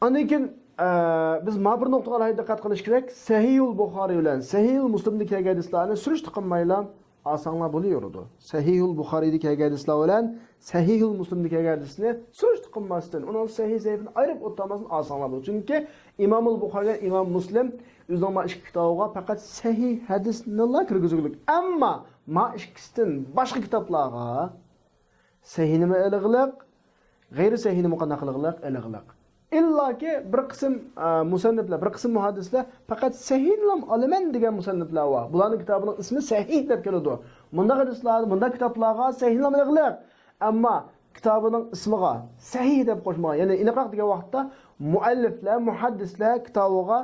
ئاندىن كېيىن، ئە، بىز ما بىر نۇقتىغا ئالاھىدە دىققەت قىلىش كېرەك. سەھىھۇل بۇخارىي بىلەن سەھىھۇل مۇسلىمدا كەلگەن ھەدىسلەرنى سۈرۈشتە قىلمايلا ئالساڭلار بولۇۋېرىدۇ. سەھىھۇل بۇخارىيدا كەلگەن ھەدىسلەر بىلەن سەھىھۇل مۇسلىمدا كەلگەن ھەدىسنى سۈرۈشتە قىلماستىن، ئۇنىڭ سەھىھ زەئىپىنى ئايرىپ ئوتتۇرىماستىن ئالساڭلار بولىدۇ. چۈنكى ئىمامۇل بۇخارىي بىلەن ئىمام مۇسلىم ئۆزىنىڭ ما ئىككى كىتابىغا پەقەت سەھىھ ھەدىسنىلا كىرگۈزگۈلۈك. ئەمما ما ئىككىسىدىن باشقا كىتابلارغا سەھىھنىمۇ ئېلىغلىق، غەيرىي سەھىھنىمۇ قانداق قىلغلىق؟ ئېلىغلىق. ئىللاكى بىر قىسىم، ئە، مۇسەننىپلەر، بىر قىسىم مۇھەددىسلەر پەقەت سەھىھنىلا ئالىمەن دېگەن مۇسەننىپلەر بار. بۇلارنىڭ كىتابىنىڭ ئىسمى سەھىھ دەپ كېلىدۇ. مۇنداق ھەدىسلەر، مۇنداق كىتابلارغا سەھىھنىلا ئېلىغلىق. ئەمما كىتابىنىڭ ئىسمىغا سەھىھ دەپ قوشمىغان. يەنى ئېنىقراق دېگەن ۋاقىتتا مۇئەللىفلەر، مۇھەددىسلەر كىتابىغا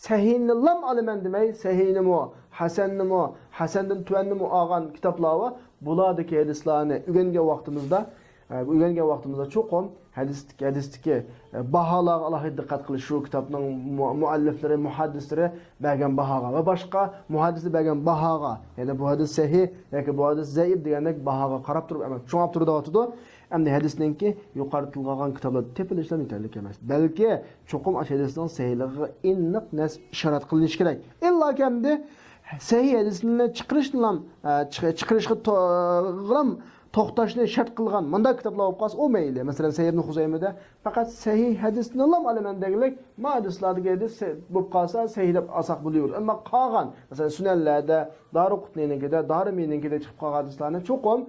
سەھىھنىلام ئالىمەن دېمەي، سەھىھنىمۇ، ھەسەننىمۇ، ھەسەندىن تۆۋەننىمۇ ئالغان كىتابلار بار. بۇلاردىكى ھەدىسلەرنى ئۆگەنگەن ۋاقتىمىزدا، ئە، ئۆگەنگەن ۋاقتىمىزدا چوقۇم ھەدىستىكى، ھەدىستىكى، ئە، باھالارغا ئالاھىدە دىققەت قىلىش، شۇ كىتابنىڭ مۇ-، مۇئەللىفلىرى، مۇھەددىسلىرى بەرگەن باھاغا ۋە باشقا مۇھەددىسلەر بەرگەن باھاغا، يەنى بۇ ھەدىس سەھىھ ياكى بۇ ھەدىس زەئىپ دېگەندەك باھاغا قاراپ تۇرۇپ ئەمەس، چوڭاپ تۇرۇۋاتىدۇ. ئەمدى ھەدىسنىڭكى يۇقىرىدا تىلغا ئالغان كىتابلاردا تېپىلىشىلا يېتەرلىك ئەمەس. بەلكى چوقۇم ئاشۇ ھەدىسنىڭ سەھىھلىكىگە ئېنىق نەس ئىشارەت قىلىنىشى كېرەك. ئىللاكى ئەمدى سەھىھ ھەدىسنى چىقىرىشنىلا، ئە، چىق-، چىقىرىشقا تو-، توختاشنى شەرت قىلغان مۇنداق كىتابلار بولۇپ قالسا، ئۇ مەيلى. مەسىلەن، سەھىھ ئىبنى خۇزەيمىدە پەقەت سەھىھ ھەدىسنىلام ئالىمەن دېگۈلۈك، ما ھەدىسلاردىكى ھەدىس سە-، بولۇپ قالسا، سەھىھ دەپ ئالساق بولۇۋېرىدۇ. ئەمما قالغان، مەسىلەن، سۈنەنلەردە، دارىقۇتنىنىڭكىدە، دارىمىنىڭكىدە چىقىپ قالغان ھەدىسلەرنى چوقۇم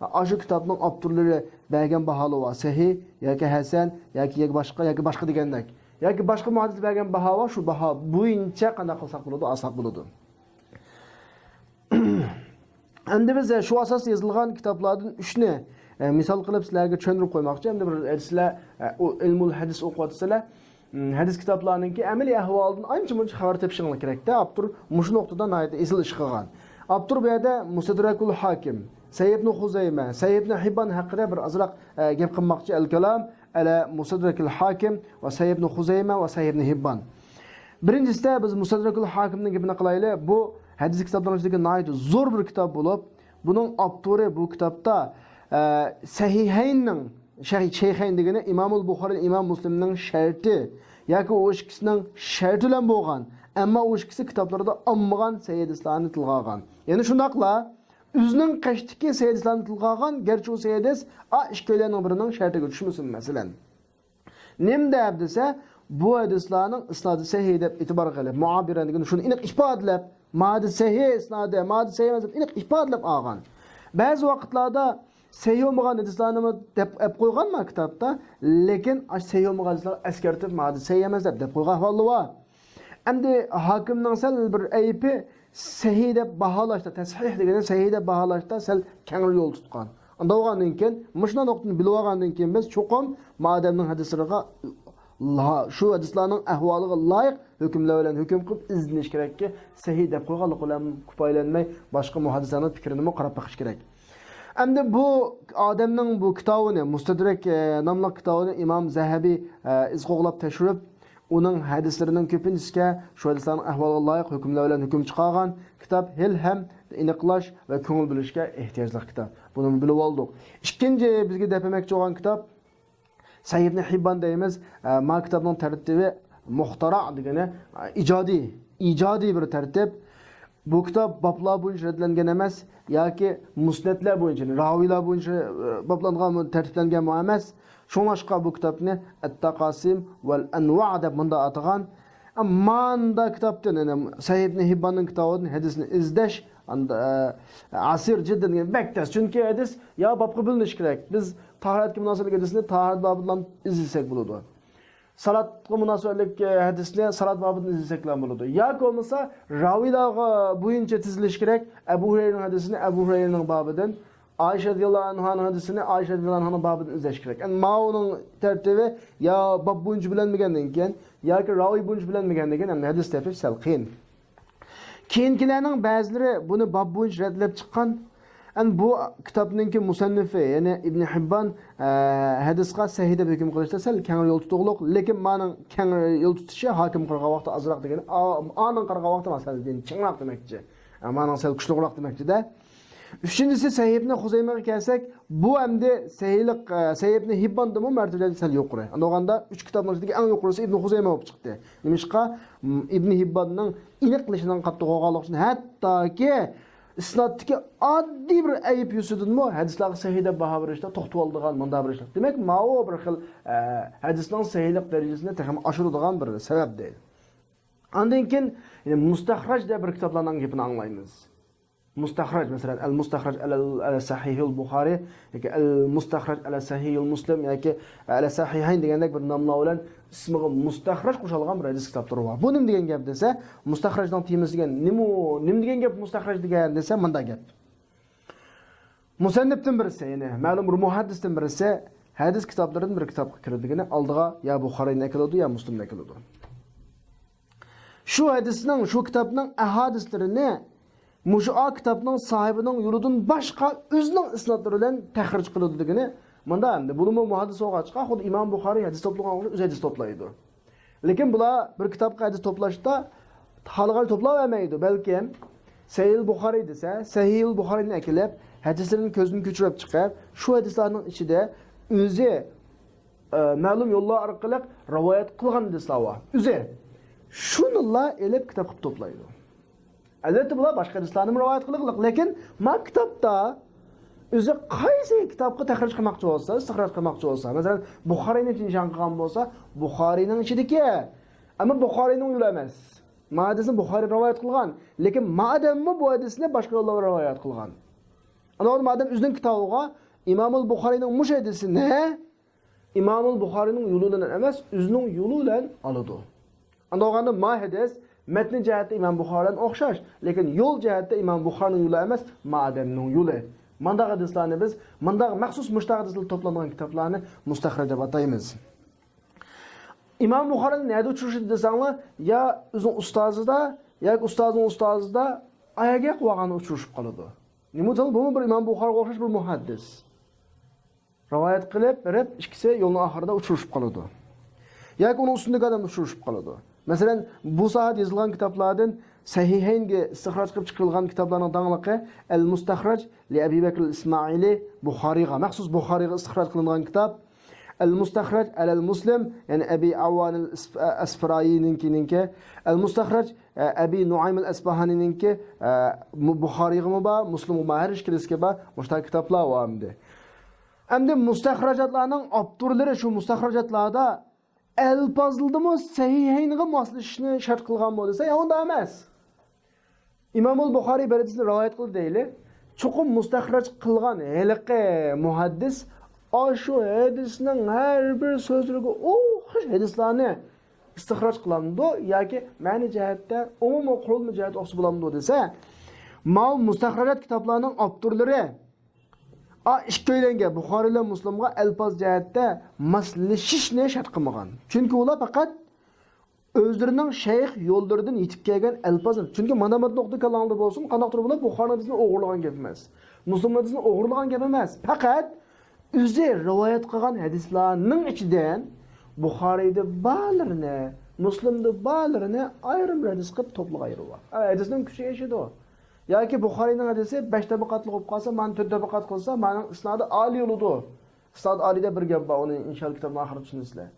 ئاشۇ كىتابنىڭ ئاپتورلىرى بەرگەن باھالىرى بار. سەھىھ ياكى ھەسەن ياكى، ياكى باشقا، ياكى باشقا دېگەندەك. ياكى باشقا مۇھەددىس بەرگەن باھا بار، شۇ باھا بويىچە قانداق قىلساق بولىدۇ، ئالساق بولىدۇ. ئەمدى بىز شۇ ئاساستا يېزىلغان كىتابلاردىن ئۈچنى، ئە، مىسال قىلىپ سىلەرگە چۈشەندۈرۈپ قويماقچى. ئەمدى بىر سىلەر، ئە، ئۇ ئىلمۇل ھەدىس ئوقۇۋاتىسىلەر. ھەدىس كىتابلارنىڭكى ئەمەلىي ئەھۋالىدىن ئانچە-مۇنچە خەۋەر تېپىشىڭلار كېرەكتە. ئاپتور مۇشۇ نۇقتىدا ناھايىتى ئېسىل ئىش قىلغان. ئاپتور بۇ يەردە مۇستەدرەكۇل ھاكىم، سەھىھ ئىبنى خۇزەيمە، سەھىھ ئىبنى ھىببان ھەققىدە بىر ئازراق، ئە، گەپ قىلماقچى. ئەل كالام ئەلە مۇستەدرەكىل ھاكىم ۋە سەھىھ ئىبنى خۇزەيمە ۋە سەھىھ ئىبنى ھىببان. بىرىنچىسىدە بىز مۇستەدرەكىل ھاكىمنىڭ گېپىنى قىلايلى. بۇ ھەدىس كىتابلىرىڭ ئىچىدىكى ناھايىتى زور بىر كىتاب بولۇپ، بۇنىڭ ئاپتورى بۇ كىتابتا، ئە، سەھىھەيننىڭ، شەي-، شەيخەين دېگىنى ئىمامۇل بۇخارى، ئىمام مۇسلىمنىڭ شەرتى ياكى ئۇ ئىككىسىنىڭ شەرتى بىلەن بولغان، ئەمما ئۇ ئىككىسى كىتابلىرىدا ئالمىغان سەھىھ ھەدىسلەرنى تىلغا ئالغان. يەنە شۇنداقلا ئۆزىنىڭ قەشتىكى سەھىھ ھەدىسلەرنى تىلغا ئالغان، گەرچە ئۇ سەھىھ ھەدىس ئا ئىككىيلەننىڭ بىرىنىڭ شەرتىگە چۈشمىسۇن، مەسىلەن. نېمە دەپ دېسە، بۇ ھەدىسلارنىڭ ئىسنادى سەھىھ دەپ ئېتىبارغا ئېلىپ، مۇئابىرەن دېگەن شۇنى ئېنىق ئىپادىلەپ، مادى سەھىھ ئىسنادى، مادى سەھىھ ئەمەس دەپ ئېنىق ئىپادىلەپ ئالغان. بەزى ۋاقىتلاردا سەھىھ بولمىغان ھەدىسلارنىمۇ دەپ ئەپ قويغان ما كىتابتا، لېكىن ئاشۇ سەھىھ بولمىغان ھەدىسلارغا ئەسكەرتىپ، مادى سەھىھ ئەمەس دەپ دەپ قويغان ئەھۋاللار بار. ئەمدى ھاكىمنىڭ سەل بىر ئەيىبى، سەھىھ دەپ باھالاشتا، تەسھىھ دېگىنى سەھىھ دەپ باھالاشتا سەل كەڭرى يول تۇتقان. ئۇنداق بولغاندىن كېيىن، مۇشۇنداق نۇقتىنى بىلىۋالغاندىن كېيىن، بىز چوقۇم ما ئادەمنىڭ ھەدىسلىرىغا لا-، شۇ ھەدىسلەرنىڭ ئەھۋالىغا لايىق ھۆكۈملەر بىلەن ھۆكۈم قىلىپ ئىزدىنىش كېرەككى، سەھىھ دەپ قويغانلىق بىلەن كۇپايىلەنمەي، باشقا مۇھەددىسلەرنىڭ پىكرىنىمۇ قاراپ بېقىش كېرەك. ئەمدى بۇ ئادەمنىڭ بۇ كىتابىنى، مۇستەدرەك، ئە، ناملىق كىتابىنى ئىمام زەھەبى، ئە، ئىز قوغلاپ تەكشۈرۈپ، ئۇنىڭ ھەدىسلىرىنىڭ كۆپىنچىسىگە شۇ ھەدىسلەرنىڭ ئەھۋالىغا لايىق ھۆكۈملەر بىلەن ھۆكۈم چىقارغان كىتاب ھېلىھەم ئېنىقلاش ۋە كۆڭۈل بۆلۈشكە ئېھتىياجلىق كىتاب. بۇنىمۇ بىلىۋالدۇق. ئىككىنچى بىزگە دەپ بەرمەكچى بولغان كىتاب سەھىھ ئىبن ھىببان دەيمىز. ئە، ما كىتابنىڭ تەرتىپى مۇختەرە دېگىنى، ئە، ئىجادىي، ئىجادىي بىر تەرتىپ. بۇ كىتاب بابلار بويىچە رەتلەنگەن ئەمەس ياكى مۇسنەدلەر بويىچە، راۋىيلار بويىچە، ئە، بابلانغان، تەرتىپلەنگەنمۇ ئەمەس. شۇڭلاشقا بۇ كىتابنى ئەت-تاقاسىم ۋەل ئەنۋا دەپ مۇنداق ئاتىغان. ماندا كىتابتىن، يەنى سەھىھ ئىبن ھىبباننىڭ كىتابىدىن ھەدىسنى ئىزدەش، ئاندا، ئە، ئاسىر جىددىن دېگەن بەك تەس. چۈنكى ھەدىس يا بابقا بۆلۈنۈشى كېرەك. بىز تاھارەتكە مۇناسىۋەتلىك ھەدىسنى تاھارەت بابىدىن ئىزدىسەك بولىدۇ. سالاتقا مۇناسىۋەتلىك، ئە، ھەدىسنى سالات بابىدىن ئىزدىسەكلا بولىدۇ. ياكى بولمىسا راۋىيلارغا بويىچە تىزىلىشى كېرەك. ئەبۇ ھۇرەيرىنىڭ ھەدىسىنى ئەبۇ ھۇرەيرىنىڭ بابىدىن، ئائىشە رەزىياللاھۇ ئەنھانىڭ ھەدىسىنى ئائىشە رەزىياللاھۇ ئەنھانىڭ بابىدىن ئىزدەش كېرەك. يەنى ماۋۇنىڭ تەرتىپى يا باب بويىچە بۆلەنمىگەندىن كېيىن ياكى راۋىي بويىچە بۆلەنمىگەندىن كېيىن، يەنى ھەدىس تەرتىپى سەل قىيىن. كېيىنكىلەرنىڭ بەزىلىرى بۇنى باب بويىچە رەتلەپ چىققان. ئەمما بۇ كىتابنىڭكى مۇسەننىفى، يەنى ئىبن ھىببان، ئە، ھەدىسقا سەھىھ دەپ ھۆكۈم قىلىشتا سەل كەڭرى يول تۇتۇقلۇق، لېكىن مانىڭ كەڭرى يول تۇتۇشى ھاكىم قارىغان ۋاقىتتا ئازراق دېگەن، ئا-، ئانىڭ قارىغان ۋاقىتتا ماسەلەن دىن چىڭراق دېمەكچى. ئە، مانىڭ سەل كۈچلۈكرەك دېمەكچىدە. ئۈچىنچىسى سەھىھ ئىبن خۇزەيمەگە كەلسەك، بۇ ئەمدى سەھىھلىق، ئە، سەھىھ ئىبن ھىبباندىنمۇ مەرتىۋىدە سەل يۇقىرى. ئاندىن ئالغاندا ئۈچ كىتابنىڭ ئىچىدىكى ئەڭ يۇقىرىسى ئىبن خۇزەيمە بولۇپ چىقتى. نېمىشقا؟ م، ئىبن ھىبباننىڭ ئېنىق قىلىشىنىڭ قاتتىق بولغانلىقى ئۈچۈن، ھەتتاكى ئىسنادتىكى ئاددىي بىر ئەيىب يۈزىسىدىنمۇ ھەدىسلەرگە سەھىھ دەپ باھا بېرىشتا توختىۋالىدىغان مۇنداق بىر ئىشلار. دېمەك، ماۋۇ بىر خىل، ئە، ھەدىسنىڭ سەھىھلىق دەرىجىسىنى تېخىمۇ ئاشۇرىدىغان بىر سەۋەب دەيدۇ. ئاندىن كېيىن، يەنى مۇستەخرەج دەپ بىر كىتابلارنىڭ گېپىنى ئاڭلايمىز. مۇستەخرەج، مەسىلەن، ئەل مۇستەخرەج ئەلەل، ئەلە سەھىھىل بۇخارى ياكى ئەل مۇستەخرەج ئەلە سەھىھىل مۇسلىم ياكى ئەلە سەھىھەين دېگەندەك بىر ناملار بىلەن ئىسمىغا مۇستەخرەج قوشۇلغان بىر ھەدىس كىتابلىرى بار. بۇ نېمە دېگەن گەپ دېسە، مۇستەخرەجنىڭ تېمىسى دېگەن نېمە، نېمە دېگەن گەپ مۇستەخرەج دېگەن دېسە، مۇنداق گەپ. مۇسەننىپتىن بىرسى، يەنى مەلۇم بىر مۇھەددىستىن بىرسى ھەدىس كىتابلىرىدىن بىر كىتابقا كىرىدىغىنى ئالدىغا يا بۇخارىينى ئەكېلىدۇ، يا مۇسلىمنى ئەكېلىدۇ. شۇ ھەدىسنىڭ، شۇ كىتابنىڭ ئەھادىسلىرىنى مۇشۇ ئا كىتابنىڭ ساھىبىنىڭ يولىدىن باشقا ئۆزىنىڭ ئىسنادلىرى بىلەن تەخرىج قىلىدۇ دېگىنى مۇنداق ئەمدى. بۇلىمۇ مۇھەددىس بولغاچقا، خۇددى ئىمام بۇخارىي ھەدىس توپلىغان ئۆزى ھەدىس توپلايدۇ. لېكىن بۇلار بىر كىتابقا ھەدىس توپلاشتا خالىغان توپلاۋەرمەيدۇ. بەلكىم سەھىھۇل بۇخارىي دېسە، سەھىھۇل بۇخارىينى ئەكېلىپ، ھەدىسلىرىنى كۆزدىن كۆچۈرۈپ چىقىپ، شۇ ھەدىسلەرنىڭ ئىچىدە ئۆزى، ئە، مەلۇم يوللار ئارقىلىق رىۋايەت قىلغان ھەدىسلەر بار. ئۆزى شۇنىلا ئېلىپ كىتاب قىلىپ توپلايدۇ. ئەلۋەتتە، بۇلار باشقا ھەدىسلەرنىمۇ رىۋايەت قىلغانلىق، لېكىن ما كىتابتا ئۆزى قايسى كىتابقا تەخرىج قىلماقچى بولسا، ئىستىخراج قىلماقچى بولسا، مەسىلەن، بۇخارىينى نىشان قىلغان بولسا، بۇخارىينىڭ ئىچىدىكى، ئەمما بۇخارىينىڭ يولى ئەمەس. ما ھەدىسنى بۇخارىي رىۋايەت قىلغان، لېكىن ما ئادەممۇ بۇ ھەدىسنى باشقا يوللار بىلەن رىۋايەت قىلغان. ئاندىن ما ئادەم ئۆزىنىڭ كىتابىغا ئىمامۇل بۇخارىينىڭ مۇشۇ ھەدىسىنى ئىمامۇل بۇخارىينىڭ يولى بىلەن ئەمەس، ئۆزىنىڭ يولى بىلەن ئالىدۇ. ئاندىن ئالغاندا ما ھەدىس مەتنى جەھەتتە ئىمام بۇخارى بىلەن ئوخشاش، لېكىن يول جەھەتتە ئىمام بۇخارىنىڭ يولى ئەمەس، ما ئادەمنىڭ يولى. مانداق ھەدىسلەرنى بىز، مانداق مەخسۇس مۇشتەق ھەدىسلەر توپلانغان كىتابلارنى مۇستەخرەج دەپ ئاتايمىز. ئىمام بۇخارىنى نەدە ئۇچرىشىدۇ دېسەڭلار، يا ئۆزىنىڭ ئۇستازىدا، ياكى ئۇستازىنىڭ ئۇستازىدا، ئاياگە قىلىۋالغاندا ئۇچرىشىپ قالىدۇ. نېمە دېسەڭلار، بۇمۇ بىر ئىمام بۇخارىغا ئوخشاش بىر مۇھەددىس. رىۋايەت قىلىپ بېرىپ، ئىككىسى يولنىڭ ئاخىرىدا ئۇچرىشىپ قالىدۇ. ياكى ئۇنىڭ ئۈستۈندىكى ئادەم ئۇچرىشىپ قالىدۇ. مەسىلەن، بۇ ساھەدە يېزىلغان كىتابلاردىن سەھىھەينگە ئىستىخراج قىلىپ چىقىرىلغان كىتابلارنىڭ داڭلىقى ئەل-مۇستەخرەج لى ئەبى بەكر ئىسمائىلى بۇخارىغا، مەخسۇس بۇخارىغا ئىستىخراج قىلىنغان كىتاب. ئەل-مۇستەخرەج ئەلەل مۇسلىم، يەنى ئەبى ئەۋۋانىل ئەسپ-، ئەسفىرايىنىڭكىنىڭكى. ئەل-مۇستەخرەج، ئە، ئەبى نۇئايمىل ئەسپاھانىنىڭكى، ئە، مۇ-، بۇخارىغىمۇ بار، مۇسلىمغىمۇ بار، ھەر ئىككىلىسىگە بار، مۇشۇنداق كىتابلار بار ئەمدى. ئەمدى مۇستەخرەجاتلارنىڭ ئاپتورلىرى شۇ مۇستەخرەجاتلاردا ئەلپازلىدىمۇ سەھىھەينغا ماسلىشىشنى شەرت قىلغانمۇ دېسە، يا ئۇنداق ئەمەس. ئىمامۇل بۇخارىي بىر ھەدىسنى رىۋايەت قىلدى دەيلى. چوقۇم مۇستەخرەج قىلغان ھېلىقى مۇھەددىس ئاشۇ ھەدىسنىڭ ھەر بىر سۆزلىرىگە ئوخشاش ھەدىسلارنى ئىستىخراج قىلامدۇ ياكى مەنە جەھەتتە، ئومۇمىي قۇرۇلما جەھەتتە ئوخشىسا بولامدۇ دېسە، ماۋۇ مۇستەخرەجات كىتابلارنىڭ ئاپتورلىرى ئا، ئىككىيلەنگە، بۇخارىي بىلەن مۇسلىمغا ئەلپاز جەھەتتە ماسلىشىشنى شەرت قىلمىغان. چۈنكى ئۇلار پەقەت ئۆزلىرىنىڭ شەيخ يوللىرىدىن يېتىپ كەلگەن ئەلپازنى، چۈنكى مانا مۇنداق نۇقتا كاللاڭدا بولسۇن، قانداقتۇر بولۇپ بۇخارىنىڭ ھەدىسىنى ئوغرىلىغان گەپ ئەمەس. مۇسلىمنىڭ ھەدىسىنى ئوغرىلىغان گەپ ئەمەس. پەقەت ئۆزى رىۋايەت قىلغان ھەدىسلارنىڭ ئىچىدىن بۇخارىيدا بارلىرىنى، مۇسلىمدا بارلىرىنى ئايرىم بىر ھەدىس قىلىپ توپلىغان يېرى بار. ئا، ھەدىسنىڭ كۈچى ئېشىدۇ. ياكى بۇخارىينىڭ ھەدىسى بەش تەبەقاتلىق بولۇپ قالسا، مانا تۆت تەبەقات قىلسا، مانىڭ ئىسنادى ئالىي بولىدۇ. ئىسناد ئالىيدا بىر گەپ بار، ئۇنى ئىنشائاللا كىتابنىڭ ئاخىرىدا چۈشىنىسىلەر.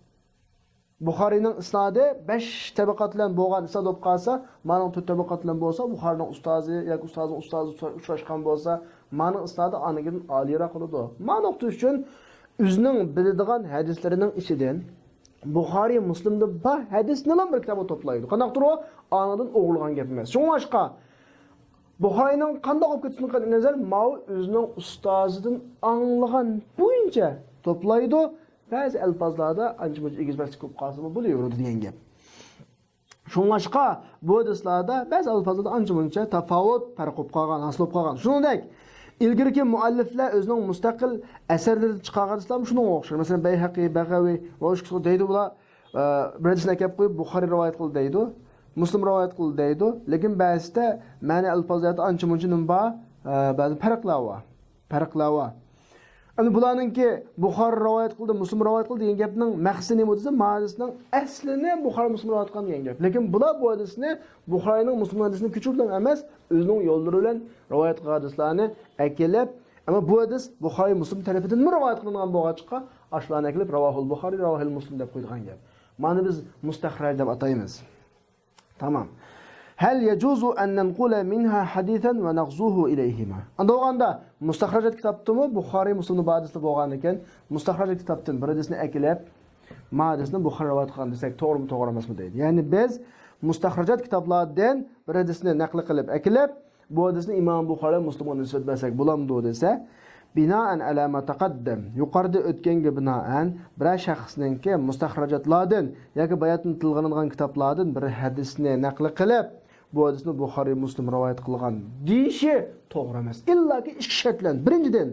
بۇخارىينىڭ ئىسنادى بەش تەبەقات بىلەن بولغان ئىسناد بولۇپ قالسا، مانىڭ تۆت تەبەقات بىلەن بولسا، بۇخارىينىڭ ئۇستازى ياكى ئۇستازىنىڭ ئۇستازى ئۇچراشقان بولسا، مانىڭ ئىسنادى ئانىڭكىدىن ئالىيراق بولىدۇ. ما نۇقتا ئۈچۈن ئۆزىنىڭ بىلىدىغان ھەدىسلىرىنىڭ ئىچىدىن بۇخارىي، مۇسلىمدا بار ھەدىسنىلا بىر كىتابقا توپلايدۇ. قانداقتۇر ئۇ ئانىڭدىن ئوغرىلىغان گەپ ئەمەس. شۇڭلاشقا بۇخارىينىڭ قانداق بولۇپ كېتىشىدىن قەتئىينەزەر، ماۋۇ ئۆزىنىڭ ئۇستازىدىن ئاڭلىغان بويىچە توپلايدۇ. بەزى ئەلپازلاردا ئانچە-مۇنچە ئېگىز-پەس كۆپ قالسىمۇ بولۇۋېرىدۇ دېگەن گەپ. شۇڭلاشقا بۇ ھەدىسلاردا بەزى ئەلپازلاردا ئانچە-مۇنچە تاپاۋۇت، پەرق بولۇپ قالغان، ھاسىل بولۇپ قالغان. شۇنىڭدەك ئىلگىرىكى مۇئەللىپلەر ئۆزىنىڭ مۇستەقىل ئەسەرلىرىدە چىقارغان ھەدىسلەرمۇ شۇنىڭغا ئوخشاش. مەسىلەن، بەيھەقى، بەغەۋى ۋە ئۇشقۇسى دەيدۇ بۇلار، ئە، بىر ھەدىسنى ئەكەپ قويۇپ، بۇخارىي رىۋايەت قىلدى دەيدۇ، مۇسلىم رىۋايەت قىلدى دەيدۇ. لېكىن بەزىدە مەنە ئەلپازلاردا ئانچە-مۇنچە نېمە بار؟ ئە، بەزى پەرقلەر بار. پەرقلەر بار. ئەمدى بۇلارنىڭكى بۇخارى رىۋايەت قىلدى، مۇسلىم رىۋايەت قىلدى دېگەن گەپنىڭ مەقسىتى نېمە دېسە، ما ھەدىسنىڭ ئەسلىنى بۇخارى، مۇسلىم رىۋايەت قىلغان دېگەن گەپ. لېكىن بۇلار بۇ ھەدىسنى بۇخارىنىڭ، مۇسلىمنىڭ ھەدىسىنى كۆچۈرۈپ ئەمەس، ئۆزىنىڭ يوللىرى بىلەن رىۋايەت قىلغان ھەدىسلەرنى ئەكېلىپ، ئەمما بۇ ھەدىس بۇخارى، مۇسلىم تەرىپىدىنمۇ رىۋايەت قىلىنغان بولغاچقا، ئاشۇلارنى ئەكېلىپ، راۋاھۇل بۇخارى، راۋاھۇل مۇسلىم دەپ قويىدىغان گەپ. مانى بىز مۇستەخرەج دەپ ئاتايمىز. تامام. هل يجوز أن ننقل منها حديثا ونغزوه إليهما؟ ئەمدى بولغاندا، مۇستەخرەجات كىتابتىمۇ بۇخارى، مۇسلىمنىڭ بۇ ھەدىسى بولغان ئىكەن، مۇستەخرەجات كىتابتىن بىر ھەدىسنى ئەكېلىپ، ما ھەدىسنى بۇخارى رىۋايەت قىلغان دېسەك، توغرىمۇ، توغرا ئەمەسمۇ دەيدۇ. يەنى بىز مۇستەخرەجات كىتابلاردىن بىر ھەدىسنى نەقىل قىلىپ ئەكېلىپ، بۇ ھەدىسنى ئىمام بۇخارى، مۇسلىمغا نىسبەت بەرسەك بولامدۇ دېسە، بىنائەن ئەلا ما تەقەددەم، يۇقىرىدا ئۆتكەنگە بىنائەن، بىرەر شەخسنىڭكى مۇستەخرەجاتلاردىن ياكى باياتىن تىلغا ئېلىنغان كىتابلاردىن بىر ھەدىسنى نەقىل قىلىپ، بۇ ھەدىسنى بۇخارى، مۇسلىم رىۋايەت قىلغان دېيىشى توغرا ئەمەس. ئىللاكى ئىككى شەرت بىلەن. بىرىنچىدىن،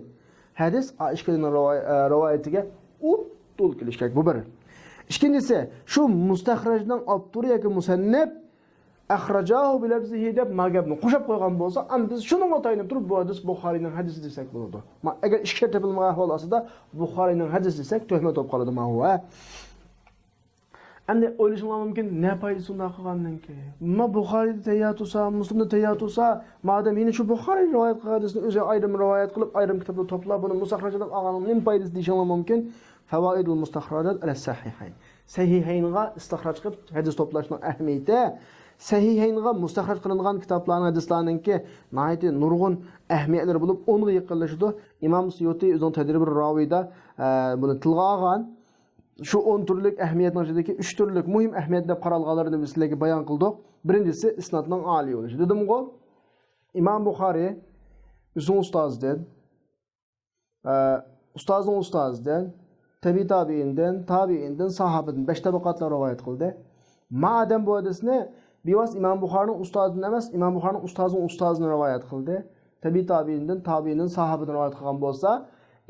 ھەدىس ئا ئىككىلىنىڭ رىۋاي-، ئە، رىۋايىتىگە ئۇدۇل كېلىشى كېرەك. بۇ بىر. ئىككىنچىسى، شۇ مۇستەخرەجنىڭ ئاپتورى ياكى مۇسەننىپ ئەخرەجاھۇ بىلەپزىھى دەپ ما گەپنى قوشۇپ قويغان بولسا، ئەمدى بىز شۇنىڭغا تايىنىپ تۇرۇپ، بۇ ھەدىس بۇخارىينىڭ ھەدىسى دېسەك بولىدۇ. ما، ئەگەر ئىككى شەرت تېپىلمىغان ئەھۋال ئاستىدا بۇخارىينىڭ ھەدىسى دېسەك، تۆھمەت بولۇپ قالىدۇ ماۋۇ، ھە. ئەمدى ئويلىشىڭلار مۇمكىن، نە پايدىسى ئۇنداق قىلغاندىن كېيىن؟ ما بۇخارىيدا تەييار تۇرسا، مۇسلىمدا تەييار تۇرسا، مادەم يەنە شۇ بۇخارىي رىۋايەت قىلغان ھەدىسنى ئۆزى ئايرىم رىۋايەت قىلىپ، ئايرىم كىتابتا توپلاپ، بۇنى مۇستەخرەج دەپ ئالغاننىڭ نېمە پايدىسى دېيىشىڭلار مۇمكىن. فەۋائىدۇل مۇستەخرەجات ئەلەس سەھىھەين. سەھىھەينغا ئىستىخراج قىلىپ ھەدىس توپلاشنىڭ ئەھمىيىتى، سەھىھەينغا مۇستەخرەج قىلىنغان كىتابلارنىڭ، ھەدىسلەرنىڭكى ناھايىتى نۇرغۇن ئەھمىيەتلىرى بولۇپ، ئونغا يېقىنلىشىدۇ. ئىمام سۇيۇتى ئۆزىنىڭ تەدرىبۇر راۋىدا، ئە، بۇنى تىلغا ئالغان. شۇ ئون تۈرلۈك ئەھمىيەتنىڭ ئىچىدىكى ئۈچ تۈرلۈك مۇھىم ئەھمىيەت دەپ قارالغانلىرىنى بىز سىلەرگە بايان قىلدۇق. بىرىنچىسى، ئىسنادنىڭ ئالىي بولۇشى. دېدىمغۇ، ئىمام بۇخارىي ئۆزىنىڭ ئۇستازىدىن، ئە، ئۇستازىنىڭ ئۇستازىدىن، تەبىئىي تابىئىندىن، تابىئىندىن، ساھابىدىن بەش تەبەقاتلا رىۋايەت قىلدى. ما ئادەم بۇ ھەدىسنى بىۋاسىتە ئىمام بۇخارىنىڭ ئۇستازىدىن ئەمەس، ئىمام بۇخارىنىڭ ئۇستازىنىڭ ئۇستازىدىن رىۋايەت قىلدى. تەبىئىي تابىئىندىن، تابىئىندىن، ساھابىدىن رىۋايەت قىلغان بولسا،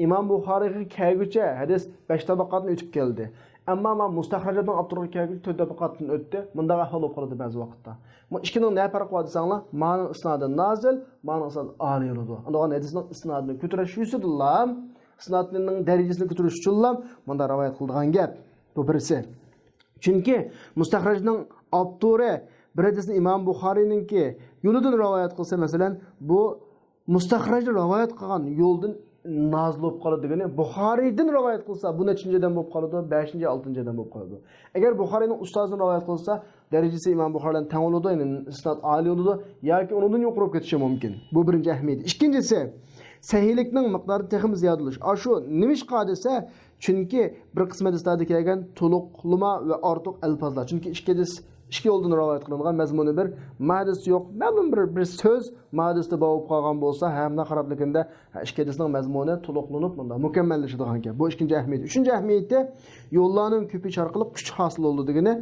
ئىمام بۇخارىيغا كەلگۈچە ھەدىس بەش تەبەقاتنى ئۆتۈپ كەلدى. ئەمما ما مۇستەخرەجاتنىڭ ئاپتورىغا كەلگۈچە تۆت تەبەقاتتىن ئۆتتى. مۇنداق ئەھۋال بولۇپ قالىدۇ بەزى ۋاقىتتا. بۇ ئىككىنىڭ نە پەرقى بار دېسەڭلار، مانىڭ ئىسنادى نازىل، مانىڭ ئىسنادى ئالىي بولىدۇ. ئاندىغان ھەدىسنىڭ ئىسنادىنى كۆتۈرۈش يۈزىدىنلا، ئىسنادنىڭ دەرىجىسىنى كۆتۈرۈش ئۈچۈنلا مۇنداق رىۋايەت قىلىدىغان گەپ. بۇ بىرسى. چۈنكى مۇستەخرەجنىڭ ئاپتورى بىر ھەدىسنى ئىمام بۇخارىينىڭكى يولىدىن رىۋايەت قىلسا، مەسىلەن، بۇ مۇستەخرەجنى رىۋايەت قىلغان يولدىن نازىل بولۇپ قالىدۇ دېگىنى، بۇخارىيدىن رىۋايەت قىلسا، بۇ نەچچىنچى ئادەم بولۇپ قالىدۇ؟ بەشىنچى، ئالتىنچى ئادەم بولۇپ قالىدۇ. ئەگەر بۇخارىينىڭ ئۇستازىدىن رىۋايەت قىلسا، دەرىجىسى ئىمام بۇخارى بىلەن تەڭ بولىدۇ، يەنى ئىسناد ئالىي بولىدۇ ياكى ئۇنىڭدىن يۇقىرى بولۇپ كېتىشى مۇمكىن. بۇ بىرىنچى ئەھمىيىتى. ئىككىنچىسى، سەھىھلىكنىڭ مىقدارى تېخىمۇ زىيادىلىشى. ئاشۇ نېمىشقا دېسە، چۈنكى بىر قىسىم ھەدىسلەردە كەلگەن تولۇقلىما ۋە ئارتۇق ئەلپازلار. چۈنكى ئىككى ھەدىس ئىككى يولدىن رىۋايەت قىلىنغان، مەزمۇنى بىر، مەنىسى يوق، مەلۇم بىر، بىر سۆز مەنىسىدە بولۇپ قالغان بولسا، ھەمدە خارابلىكىندا ئىككى ھەدىسنىڭ مەزمۇنى تولۇقلىنىپ، مۇنداق مۇكەممەللىشىدىغان گەپ. بۇ ئىككىنچى ئەھمىيىتى. ئۈچىنچى ئەھمىيىتى، يوللارنىڭ كۆپىيىشى ئارقىلىق كۈچ ھاسىل بولىدۇ دېگىنى.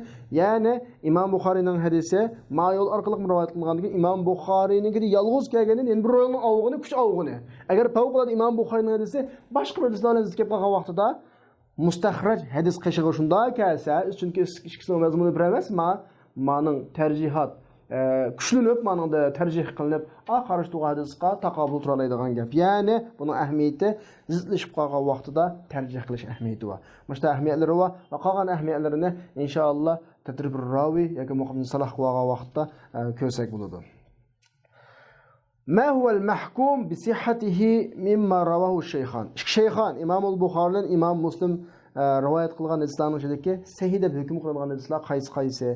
يەنى ئىمام بۇخارىينىڭ ھەدىسى ما يول ئارقىلىق رىۋايەت قىلىنغاندىن كېيىن، ئىمام بۇخارىينىڭكىدىن يالغۇز كەلگەندىن يەنە بىر يولنىڭ ئاۋۇغىنى، كۈچ ئاۋۇغىنى. ئەگەر پەۋقۇلئاددە ئىمام بۇخارىينىڭ ھەدىسى باشقا بىر ھەدىسلەر بىلەن زىت كېلىپ قالغان ۋاقتىدا، مۇستەخرەج ھەدىس قېشىغا شۇنداق كەلسە، چۈنكى ئىككىسىنىڭ مەزمۇنى بىر ئەمەس، ما، مانىڭ تەرجىھات، ئە، كۈچلىنىپ، مانىڭدا تەرجىھ قىلىنىپ، ئا، قارشى تۇرغان ھەدىسقا تاقابىل تۇرالايدىغان گەپ. يەنى بۇنىڭ ئەھمىيىتى زىتلىشىپ قالغان ۋاقتىدا تەرجىھ قىلىش ئەھمىيىتى بار. مۇشۇنداق ئەھمىيەتلىرى بار ۋە قالغان ئەھمىيەتلىرىنى ئىنشائاللا تەدرىبۇر راۋى ياكى مۇقىمنى سالاھ قىلىۋالغان ۋاقىتتا، ئە، كۆرسەك بولىدۇ. ما هو المحكوم بصحته مما رواه الشيخان. ئىككى شەيخان، ئىمامۇل بۇخارى بىلەن ئىمام مۇسلىم، ئە، رىۋايەت قىلغان ھەدىسلەرنىڭ ئىچىدىكى سەھىھ دەپ ھۆكۈم قىلىنغان ھەدىسلەر قايسى قايسى؟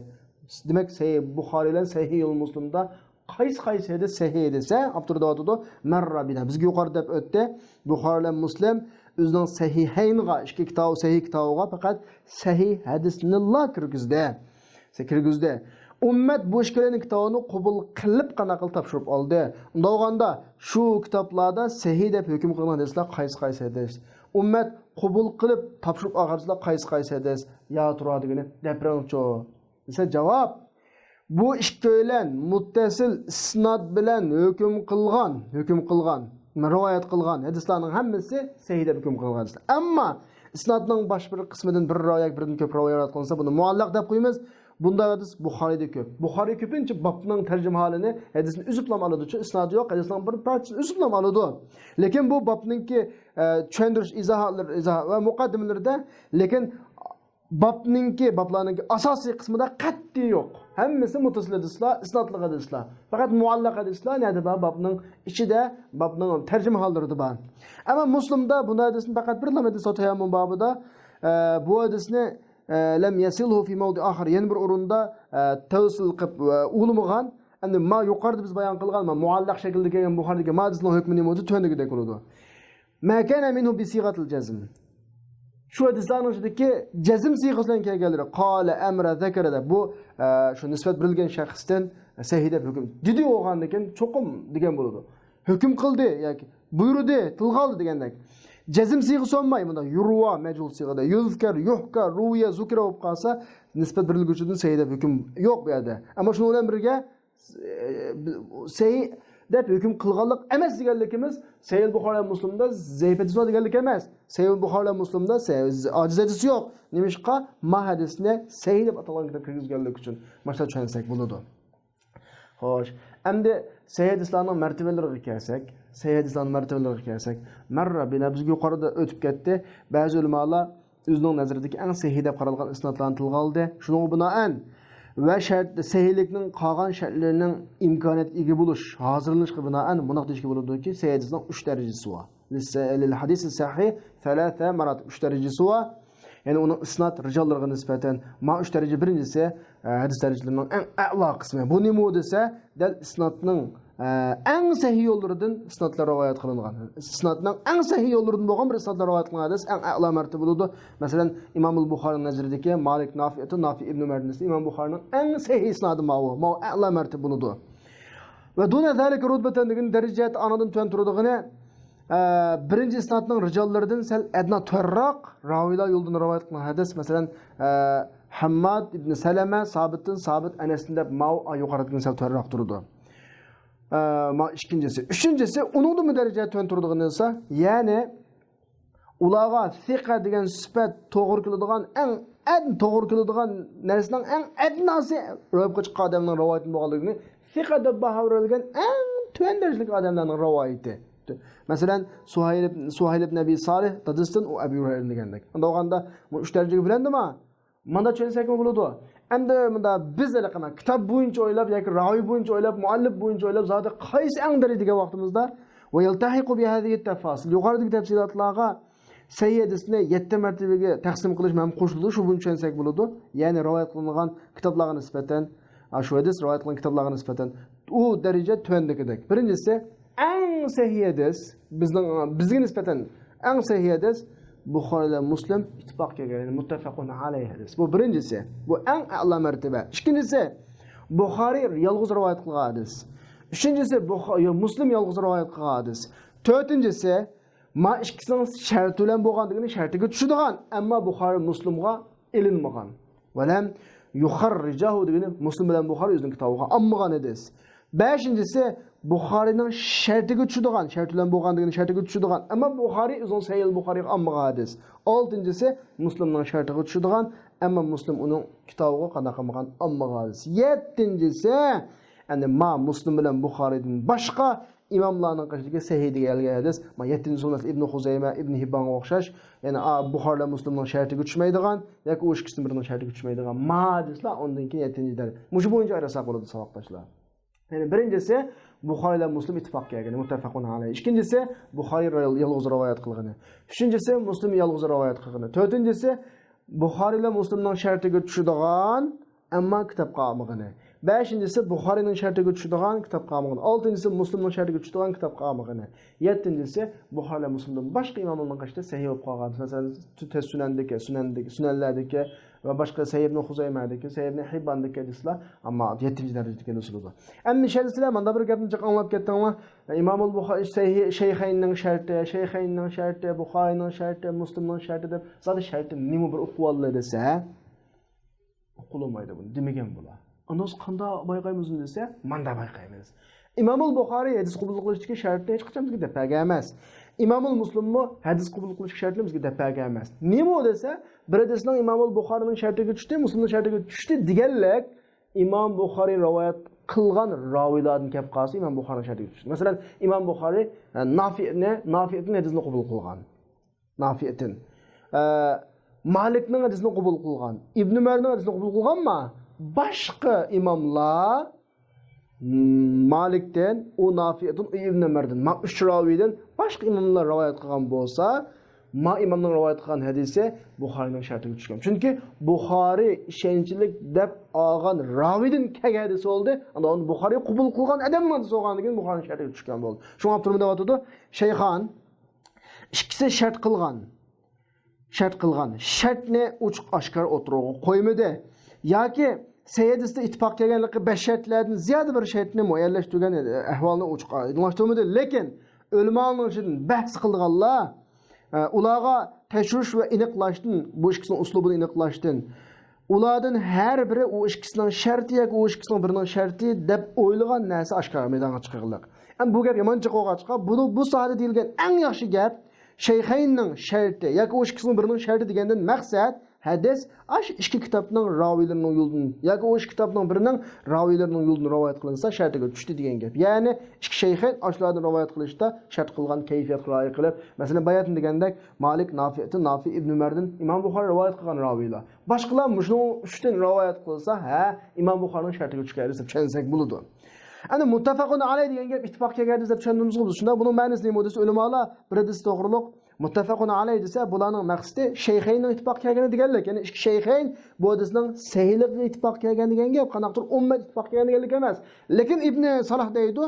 دېمەك، سەھىھ بۇخارى بىلەن سەھىھۇل مۇسلىمدا قايسى قايسى ھەدىس سەھىھ دېسە، ئاپتور دەۋاتىدۇ، مەررە بىنا. بىزگە يۇقىرىدا دەپ ئۆتتى. بۇخارى بىلەن مۇسلىم ئۆزىنىڭ سەھىھەينغا، ئىككى كىتابى، سەھىھ كىتابىغا پەقەت سەھىھ ھەدىسنىلا كىرگۈزدى. كىرگۈزدى. ئۈممەت بۇ ئىككىلىنى كىتابىنى قوبۇل قىلىپ قانداق قىلىپ تاپشۇرۇپ ئالدى؟ ئۇنداق بولغاندا شۇ كىتابلاردا سەھىھ دەپ ھۆكۈم قىلىنغان ھەدىسلەر قايسى قايسى ھەدىس؟ ئۈممەت قوبۇل قىلىپ تاپشۇرۇپ ئالغان ھەدىسلەر قايسى قايسى ھەدىس؟ يا تۇرا دېگىنى دەپ بېرىڭچۇ دېسە، جاۋاب، بۇ ئىككىيلەن مۇتتەسىل ئىسناد بىلەن ھۆكۈم قىلغان، ھۆكۈم قىلغان، رىۋايەت قىلغان ھەدىسلەرنىڭ ھەممىسى سەھىھ دەپ ھۆكۈم قىلغان ھەدىسلەر. ئەمما ئىسنادنىڭ باش بىر قىسمىدىن بىر راۋى ياكى بىردىن كۆپ راۋى رىۋايەت قىلىنسا، بۇنى مۇئەللەق دەپ قويىمىز. بۇنداق ھەدىس بۇخارىدا كۆپ. بۇخارى كۆپىنچە بابنىڭ تەرجىمىھالىنى، ھەدىسنى ئۈزۈپلا ئالىدۇچۇ، ئىسنادى يوق ھەدىسنىڭ بىر پارچىسىنى ئۈزۈپلا ئالىدۇ. لېكىن بۇ بابنىڭكى، ئە، چۈشەندۈرۈش ئىزاھاتلىرى، ئىزاھات ۋە مۇقەددىمىلىرىدە، لېكىن بابنىڭكى، بابلارنىڭكى ئاساسىي قىسمىدا قەتئىي يوق. ھەممىسى مۇتتەسىل ھەدىسلەر، ئىسنادلىق ھەدىسلەر. پەقەت مۇئەللەق ھەدىسلەر نەدە بار؟ بابنىڭ ئىچىدە، بابنىڭ تەرجىمىھاللىرىدا بار. ئەمما مۇسلىمدا بۇنداق ھەدىسنى پەقەت بىرلا ھەدىس تەيەممۇم بابىدا، ئە، بۇ ھەدىسنى، ئە، لەم يەسىلھۇ فى مەۋدىئى ئاخىر، يەنە بىر ئورۇندا، ئە، تەۋسىل قىلىپ، ئە، ئۇلىمىغان. ئەمدى ما يۇقىرىدا بىز بايان قىلغان، ما مۇئەللەق شەكىلدە كەلگەن بۇخارىدىكى ما ھەدىسنىڭ ھۆكمى نېمە بولدى؟ تۆۋەندىكىدەك بولىدۇ. ما كان منه بصيغة الجزم. شۇ ھەدىسلەرنىڭ ئىچىدىكى جەزم سىيغىسى بىلەن كەلگەنلىرى، قال، ئەمرە، زەكەرە دەپ، بۇ، ئە، شۇ نىسبەت بېرىلگەن شەخستىن سەھىھ دەپ ھۆكۈم. دېدى بولغاندىن كېيىن چوقۇم دېگەن بولىدۇ. ھۆكۈم قىلدى ياكى بۇيرۇدى، تىلغا ئالدى دېگەندەك. جەزم سىيغىسى بولماي، مۇنداق يۇرۋا مەجھۇل سىيغىدە، يۇزكەر، يۇھكا، رۇۋىيە، زۇكرە بولۇپ قالسا، نىسبەت بېرىلگۈچىدىن سەھىھ دەپ ھۆكۈم يوق بۇ يەردە. ئەمما شۇنىڭ بىلەن بىرگە، سەھىھ دەپ ھۆكۈم قىلغانلىق ئەمەس دېگەنلىكىمىز، سەھىھ بۇخارى ۋە مۇسلىمدا زەئىپ ھەدىس بار دېگەنلىك ئەمەس. سەھىھ بۇخارى ۋە مۇسلىمدا سە-، ئاجىز ھەدىس يوق. نېمىشقا؟ ما ھەدىسنى سەھىھ دەپ ئاتالغان كىتاب كىرگۈزگەنلىكى ئۈچۈن. ماشۇنداق چۈشەنسەك بولىدۇ. خوش، ئەمدى سەھىھ ھەدىسلەرنىڭ مەرتىۋىلىرىگە كەلسەك، سەھىھ ھەدىسلەرنىڭ مەرتىۋىلىرىگە كەلسەك، مەررە بىنا، بىزگە يۇقىرىدا ئۆتۈپ كەتتى. بەزى ئۆلىمالار ئۆزىنىڭ نەزىرىدىكى ئەڭ سەھىھ دەپ قارالغان ئىسنادلارنى تىلغا ئالدى. شۇنىڭغا بىنائەن ۋە شەرت، سەھىھلىكنىڭ قالغان شەرتلىرىنىڭ ئىمكانىيەتكە ئىگە بولۇش، ھازىرلىنىشقا بىنائەن مۇنداق دېيىشكە بولىدۇكى، سەھىھ ھەدىسنىڭ ئۈچ دەرىجىسى بار. لىس-، لىل ھەدىسى سەھىھ سەلاسە مەراتىب، ئۈچ دەرىجىسى بار. يەنى ئۇنىڭ ئىسناد رىجاللىرىغا نىسبەتەن، ما ئۈچ دەرىجە، بىرىنچىسى، ئە، ھەدىس دەرىجىلىرىنىڭ ئەڭ ئەلا قىسمى. بۇ نېمە دېسە، دەل ئىسنادنىڭ، ئە، ئەڭ سەھىھ يوللىرىدىن ئىسنادلار رىۋايەت قىلىنغان. ئىسنادنىڭ ئەڭ سەھىھ يوللىرىدىن بولغان بىر ئىسنادلار رىۋايەت قىلىنغان ھەدىس ئەڭ ئەلا مەرتىبە بولىدۇ. مەسىلەن، ئىمامۇل بۇخارىنىڭ نەزىرىدىكى مالىك نافىئتىن، نافىئ ئىبنۇ ئۇمەردىن، ئىمام بۇخارىنىڭ ئەڭ سەھىھ ئىسنادى ماۋۇ. ماۋۇ ئەلا مەرتىبە بولىدۇ. ۋە دۇنە زالىكە رۇتبەتەن دېگەن دەرىجە جەھەتتە ئانىڭدىن تۆۋەن تۇرىدىغىنى، ئە، بىرىنچى ئىسنادنىڭ رىجاللىرىدىن سەل ئەدنا تۆۋەنرەك راۋىلار يولىدىن رىۋايەت قىلغان ھەدىس، مەسىلەن، ئە، ھەمماد ئىبنى سەلەمە، سابىتتىن، سابىت ئەنەستىن دەپ ماۋۇ يۇقىرىدىكىدىن سەل تۆۋەنرەك تۇرىدۇ. ئە، ما ئىككىنچىسى. ئۈچىنچىسى، ئۇنىڭدىنمۇ دەرىجە تۆۋەن تۇرىدىغىنى دېسە، يەنى ئۇلارغا سىقە دېگەن سۈپەت توغرا كېلىدىغان، ئەڭ ئەن توغرا كېلىدىغان نەرسىنىڭ ئەڭ ئەدناسى، روياپقا چىققان ئادەمنىڭ رىۋايىتىدىن بولغانلىقىنى، سىقە دەپ باھا بېرىلگەن ئەڭ تۆۋەن دەرىجىلىك ئادەملەرنىڭ رىۋايىتى. مەسىلەن، سۇھەيل، سۇھەيل ئىبن ئەبى سالىھ دادىسىدىن، ئۇ ئەبى ھۇرەيرە دېگەندەك. ئۇنداق بولغاندا، بۇ ئۈچ دەرىجىگە بۆلەندىما؟ مانا چۈشەنسەكمۇ بولىدۇ. ئەمدى مۇندا بىز ھېلىقى كىتاب بويىچە ئويلاپ ياكى راۋى بويىچە ئويلاپ، مۇئەللىپ بويىچە ئويلاپ، زادى قايسى ئەڭ دەرىجە دېگەن ۋاقتىمىزدا، ۋە يەلتەھىقۇ بىھازىھىت تەفاسىل، يۇقىرىدىكى تەپسىلاتلارغا سەھىھ ھەدىسنى يەتتە مەرتىۋىگە تەقسىم قىلىش ھەم قوشۇلىدۇ، شۇ بويىچە چۈشەنسەك بولىدۇ. يەنى رىۋايەت قىلىنغان كىتابلارغا نىسبەتەن، ئا، شۇ ھەدىس رىۋايەت قىلىنغان كىتابلارغا نىسبەتەن ئۇ دەرىجە تۆۋەندىكىدەك. بىرىنچىسى، ئەڭ سەھىھ ھەدىس، بىزنىڭ، بىزگە نىسبەتەن ئەڭ سەھىھ ھەدىس بۇخارى بىلەن مۇسلىم ئىتتىپاق كەلگەن، يەنى مۇتتەپەقۇن ئەلەيھ ھەدىس. بۇ بىرىنچىسى. بۇ ئەڭ ئەلا مەرتىۋە. ئىككىنچىسى، بۇخارى يالغۇز رىۋايەت قىلغان ھەدىس. ئۈچىنچىسى، بۇخا-، يا، مۇسلىم يالغۇز رىۋايەت قىلغان ھەدىس. تۆتىنچىسى، ما ئىككىسىنىڭ شەرتى بىلەن بولغان دېگىنى شەرتىگە چۈشىدىغان، ئەمما بۇخارى مۇسلىمغا ئېلىنمىغان. ۋەلەم يۇخەررىجاھۇ دېگىنى مۇسلىم بىلەن بۇخارى ئۆزىنىڭ كىتابىغا ئالمىغان ھەدىس. بەشىنچىسى، بۇخارىنىڭ شەرتىگە چۈشىدىغان، شەرتى بىلەن بولغان دېگىنى شەرتىگە چۈشىدىغان، ئەمما بۇخارى ئۆزىنىڭ سەھىھۇل بۇخارىغا ئالمىغان ھەدىس. ئالتىنچىسى، مۇسلىمنىڭ شەرتىگە چۈشىدىغان، ئەمما مۇسلىم ئۇنىڭ كىتابىغا قانداق قىلمىغان؟ ئالمىغان ھەدىس. يەتتىنچىسى، يەنى ما مۇسلىم بىلەن بۇخارىدىن باشقا ئىماملارنىڭ قېشىدىكى سەھىھ دېگەن ئەلگە ھەدىس، ما يەتتىنچى سۇننەت ئىبنى خۇزەيمە، ئىبنى ھىببانغا ئوخشاش، يەنى، ئا، بۇخارى بىلەن مۇسلىمنىڭ شەرتىگە چۈشمەيدىغان ياكى ئۇ ئىككىسىنىڭ بىرىنىڭ شەرتىگە چۈشمەيدىغان ما ھەدىسلەر ئاندىن كېيىن يەتتىنچى دەرىجە. مۇشۇ بويىچە ئايرىساق بولىدۇ، ساۋاقداشلار. يەنى بىرىنچىسى، بۇخارىي بىلەن مۇسلىم ئىتتىپاق كەلگىنى، مۇتتەپەقۇن ئەلەيھ. ئىككىنچىسى، بۇخارىي را-، يالغۇز رىۋايەت قىلغىنى. ئۈچىنچىسى، مۇسلىم يالغۇز رىۋايەت قىلغىنى. تۆتىنچىسى، بۇخارىي بىلەن مۇسلىمنىڭ شەرتىگە چۈشىدىغان، ئەمما كىتابقا ئالمىغىنى. بەشىنچىسى، بۇخارىينىڭ شەرتىگە چۈشىدىغان، كىتابقا ئالمىغىنى. ئالتىنچىسى، مۇسلىمنىڭ شەرتىگە چۈشىدىغان، كىتابقا ئالمىغىنى. يەتتىنچىسى، بۇخارىي بىلەن مۇسلىمدىن باشقا ئىماملارنىڭ قېشىدا سەھىھ بولۇپ قالغان. مەسىلەن، تېز سۈنەندىكى، سۈنەندىكى، سۈنەنلەردىكى ۋە باشقا سەھىھ ئىبن خۇزەيمەدىكى، سەھىھ ئىبن ھىبباندىكى ھەدىسلەر، ئەمما يەتتىنچى دەرىجىدىكى نۇسۇلىدۇ. ئەمدى شەرھچىلەر مۇندا بىر گەپنى جىق ئاڭلاپ كەتتىڭلار. ئىمامۇل بۇخارىي، سەھىھ، شەيخەيننىڭ شەرتى، شەيخەيننىڭ شەرتى، بۇخارىينىڭ شەرتى، مۇسلىمنىڭ شەرتى دەپ، زادى شەرتى نېمە بىر ئوقۇۋالدى دېسە، ئوقۇلمايدۇ بۇنى دېمىگەن بۇلار. ئاندىن قانداق بايقايمىز ئۇنى دېسە، ماندا بايقايمىز. ئىمامۇل بۇخارىي ھەدىس قوبۇل قىلىشتىكى شەرتنى ھېچقاچان بىزگە دەپ بەرگەن ئەمەس. ئىمامۇل مۇسلىممۇ ھەدىس قوبۇل قىلىشتىكى شەرتنى بىزگە دەپ بەرگەن ئەمەس. نېمە ئۇ دېسە، بىر ھەدىسنىڭ ئىمامۇل بۇخارىينىڭ شەرتىگە چۈشتى، مۇسلىمنىڭ شەرتىگە چۈشتى دېگەنلىك، ئىمام بۇخارىي رىۋايەت قىلغان راۋىيلاردىن كەپ قالسا، ئىمام بۇخارىينىڭ شەرتىگە چۈشتى. مەسىلەن، ئىمام بۇخارىي، ئە، نافىئنى، نافىئدىن ھەدىسنى قوبۇل قىلغان. نافىئتىن. ئە، مالىكنىڭ ھەدىسىنى قوبۇل قىلغان. ئىبن ئۆمەرنىڭ ھەدىسىنى قوبۇل قىلغانما؟ باشقا ئىماملار، م، مالىكتىن، ئۇ نافىئتىن، ئۇ ئىبن ئۆمەردىن، ما ئۈچ راۋىيدىن باشقا ئىماملار رىۋايەت قىلغان بولسا، ما ئىمامنىڭ رىۋايەت قىلغان ھەدىسى بۇخارىينىڭ شەرتىگە چۈشكەن. چۈنكى بۇخارىي ئىشەنچلىك دەپ ئالغان راۋىيدىن كەلگەن ھەدىس بولدى. ئاندىن ئۇنى بۇخارىي قوبۇل قىلغان ئادەم ھەدىس بولغاندىن كېيىن بۇخارىينىڭ شەرتىگە چۈشكەن بولدى. شۇڭا ئاپتور مۇنداق دەۋاتىدۇ، شەيخان ئىككىسى شەرت قىلغان، شەرت قىلغان شەرتنى ئوچۇق ئاشكارا ئوتتۇرىغا قويمىدى. ياكى سەھىھ ھەدىستە ئىتتىپاق كەلگەنلىكى بەش شەرتلەردىن زىيادە بىر شەرتنى مۇئەييەنلەشتۈرگەن ئەھۋالنى ئوچۇق ئايدىڭلاشتۇرمىدى. لېكىن ئۆلىمانىڭ ئىچىدىن بەھس قىلىدىغانلار، ئە، ئۇلارغا تەكشۈرۈش ۋە ئېنىقلاشتىن، بۇ ئىككىسىنىڭ ئۇسلۇبىنى ئېنىقلاشتىن، ئۇلاردىن ھەر بىرى ئۇ ئىككىسىنىڭ شەرتى ياكى ئۇ ئىككىسىنىڭ بىرىنىڭ شەرتى دەپ ئويلىغان نەرسە ئاشكارا مەيدانغا چىقىرىلىق. ئەمما بۇ گەپ يامان جىق بولغاچقا، بۇ، بۇ ساھەدە دېيىلگەن ئەڭ ياخشى گەپ، شەيخەيننىڭ شەرتى ياكى ئۇ ئىككىسىنىڭ بىرىنىڭ شەرتى دېگەندىن مەقسەت، ھەدىس ئاشۇ ئىككى كىتابنىڭ راۋىيلىرىنىڭ يولىدىن ياكى ئۇ ئىككى كىتابنىڭ بىرىنىڭ راۋىيلىرىنىڭ يولىدىن رىۋايەت قىلىنسا، شەرتىگە چۈشتى دېگەن گەپ. يەنى ئىككى شەيخەين ئاشۇلاردىن رىۋايەت قىلىشتا شەرت قىلغان كەيپىياتقا رىئايە قىلىپ، مەسىلەن، باياتىن دېگەندەك، مالىك نافىئتىن، نافىئ ئىبن ئۆمەردىن، ئىمام بۇخارى رىۋايەت قىلغان راۋىيلار. باشقىلار مۇشۇنىڭ ئۈچتىن رىۋايەت قىلسا، ھە، ئىمام بۇخارىنىڭ شەرتىگە چۈشكەن ھەدىس دەپ چۈشەنسەك بولىدۇ. ئەنە مۇتتەپەقۇن ئەلەيھ دېگەن گەپ ئىتتىپاق كەلگەن ھەدىس دەپ چۈشەندىمىزغۇ بىز. شۇنداق، بۇنىڭ مەنىسى نېمە دېسە، ئۆلىمالار بىر ھەدىس توغرۇلۇق مۇتتەپەقۇن ئەلەيھ دېسە، بۇلارنىڭ مەقسىتى شەيخەيننىڭ ئىتتىپاق كەلگىنى دېگەنلىك. يەنى ئىككى شەيخەين بۇ ھەدىسنىڭ سەھىھلىقىگە ئىتتىپاق كەلگەن دېگەن گەپ. قانداقتۇر ئۈممەت ئىتتىپاق كەلگەن دېگەنلىك ئەمەس. لېكىن ئىبنى سالاھ دەيدۇ،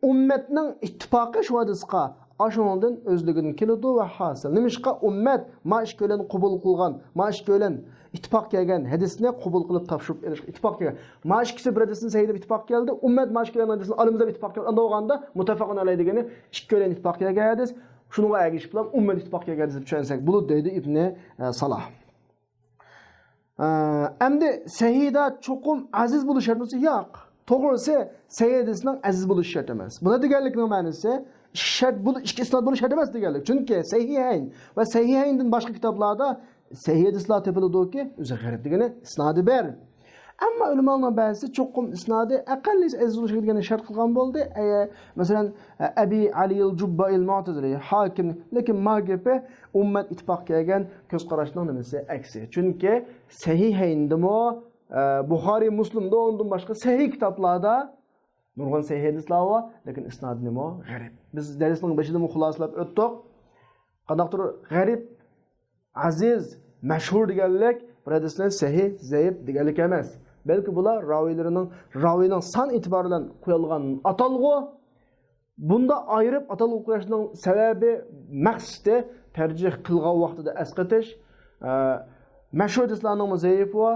ئۈممەتنىڭ ئىتتىپاقى شۇ ھەدىسقا ئاشۇنىڭدىن ئۆزلۈكىدىن كېلىدۇ ۋە ھاسىل. نېمىشقا ئۈممەت ما ئىككىيلەن قوبۇل قىلغان، ما ئىككىيلەن ئىتتىپاق كەلگەن ھەدىسنى قوبۇل قىلىپ تاپشۇرۇپ ئېلىشقا ئىتتىپاق كەلگەن. ما ئىككىسى بىر ھەدىسنى سەھىھ دەپ ئىتتىپاق كەلدى، ئۈممەت ما ئىككىيلەن ھەدىسنى ئالىمىز دەپ ئىتتىپاق كەلدى. ئاندىن بولغاندا مۇتتەپەقۇن ئەلەيھ دېگىنى ئىككىيلەن ئىتتىپاق كەلگەن ھەدىس، شۇنىڭغا ئەگىشىپ بىلەن ئۈممەت ئىتتىپاق كەلگەن ھەدىس دەپ چۈشەنسەك بولىدۇ دەيدۇ ئىبنى، ئە، سالاھ. ئە، ئەمدى سەھىھدا چوقۇم ئەزىز بولۇش شەرتمۇ؟ ياق. توغرىسى، سەھىھ ھەدىسنىڭ ئەزىز بولۇشى شەرت ئەمەس. بۇنى دېگەنلىكنىڭ مەنىسى، ئىككى شەرت بول-، ئىككى ئىسناد بولۇش شەرت ئەمەس دېگەنلىك. چۈنكى سەھىھەين ۋە سەھىھەيندىن باشقا كىتابلاردا سەھىھ ھەدىسلار تېپىلىدۇكى، ئۆزى غەرىب دېگىنى ئىسنادى بار. ئەمما ئۆلىمالارنىڭ بەزىسى چوقۇم ئىسنادى ئەقەللىسى ئەزىز بولۇشى كېرەك دېگەننى شەرت قىلغان بولدى. ئە، مەسىلەن، ئەبى ئەلىل جۇببائىل مۇئتەزىلى، ھاكىم. لېكىن ما گېپى ئۈممەت ئىتتىپاق كەلگەن كۆز قاراشنىڭ نېمىسى ئەكسى. چۈنكى سەھىھەيندىمۇ، ئە، بۇخارىي، مۇسلىمدا ئۇندىن باشقا سەھىھ كىتابلاردا نۇرغۇن سەھىھ ھەدىسلار بار، لېكىن ئىسنادى نېمە؟ غەرىب. بىز دەرسنىڭ بېشىدىمۇ خۇلاسىلاپ ئۆتتۇق. قانداقتۇر غەرىب، ئەزىز، مەشھۇر دېگەنلىك بىر ھەدىسنى سەھىھ، زەئىپ دېگەنلىك ئەمەس. بەلكى بۇلار راۋىيلىرىنىڭ، راۋىينىڭ سان ئېتىبارى بىلەن قويۇلغان ئاتالغۇ. بۇندا ئايرىپ ئاتالغۇ قويۇشنىڭ سەۋەبى، مەقسىتى تەرجىھ قىلغان ۋاقتىدا ئەسقېتىش. ئە، مەشھۇر ھەدىسلارنىڭمۇ زەئىپى بار،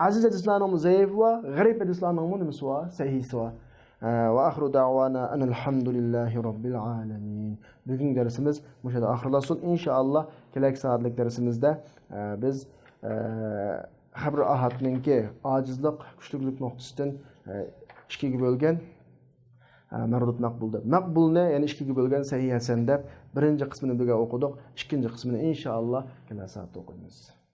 ئەزىز ھەدىسلارنىڭمۇ زەئىپى بار، غەرىب ھەدىسلارنىڭمۇ نېمىسى بار؟ سەھىھسى بار. ئە، ۋە ئاخىرۇ دەۋانا ئەنىل ھەمدۇلىللاھى رەببىل ئالەمىن. بۈگۈنكى دەرسىمىز مۇشۇ يەردە ئاخىرلاشسۇن. ئىنشائاللا، كېلەكى سائەتلىك دەرسىمىزدە، ئە، بىز، ئە، خەبىر ئاھادنىڭكى ئاجىزلىق، كۈچلۈكلۈك نۇقتىسىدىن، ئە، ئىككىگە بۆلگەن، ئە، مەردۇد مەقبۇل دەپ. مەقبۇلنى، يەنى ئىككىگە بۆلگەن سەھىھ ھەسەن دەپ، بىرىنچى قىسمىنى بۈگۈن ئوقۇدۇق. ئىككىنچى قىسمىنى ئىنشائاللا كېلەر سائەتتە ئوقۇيمىز.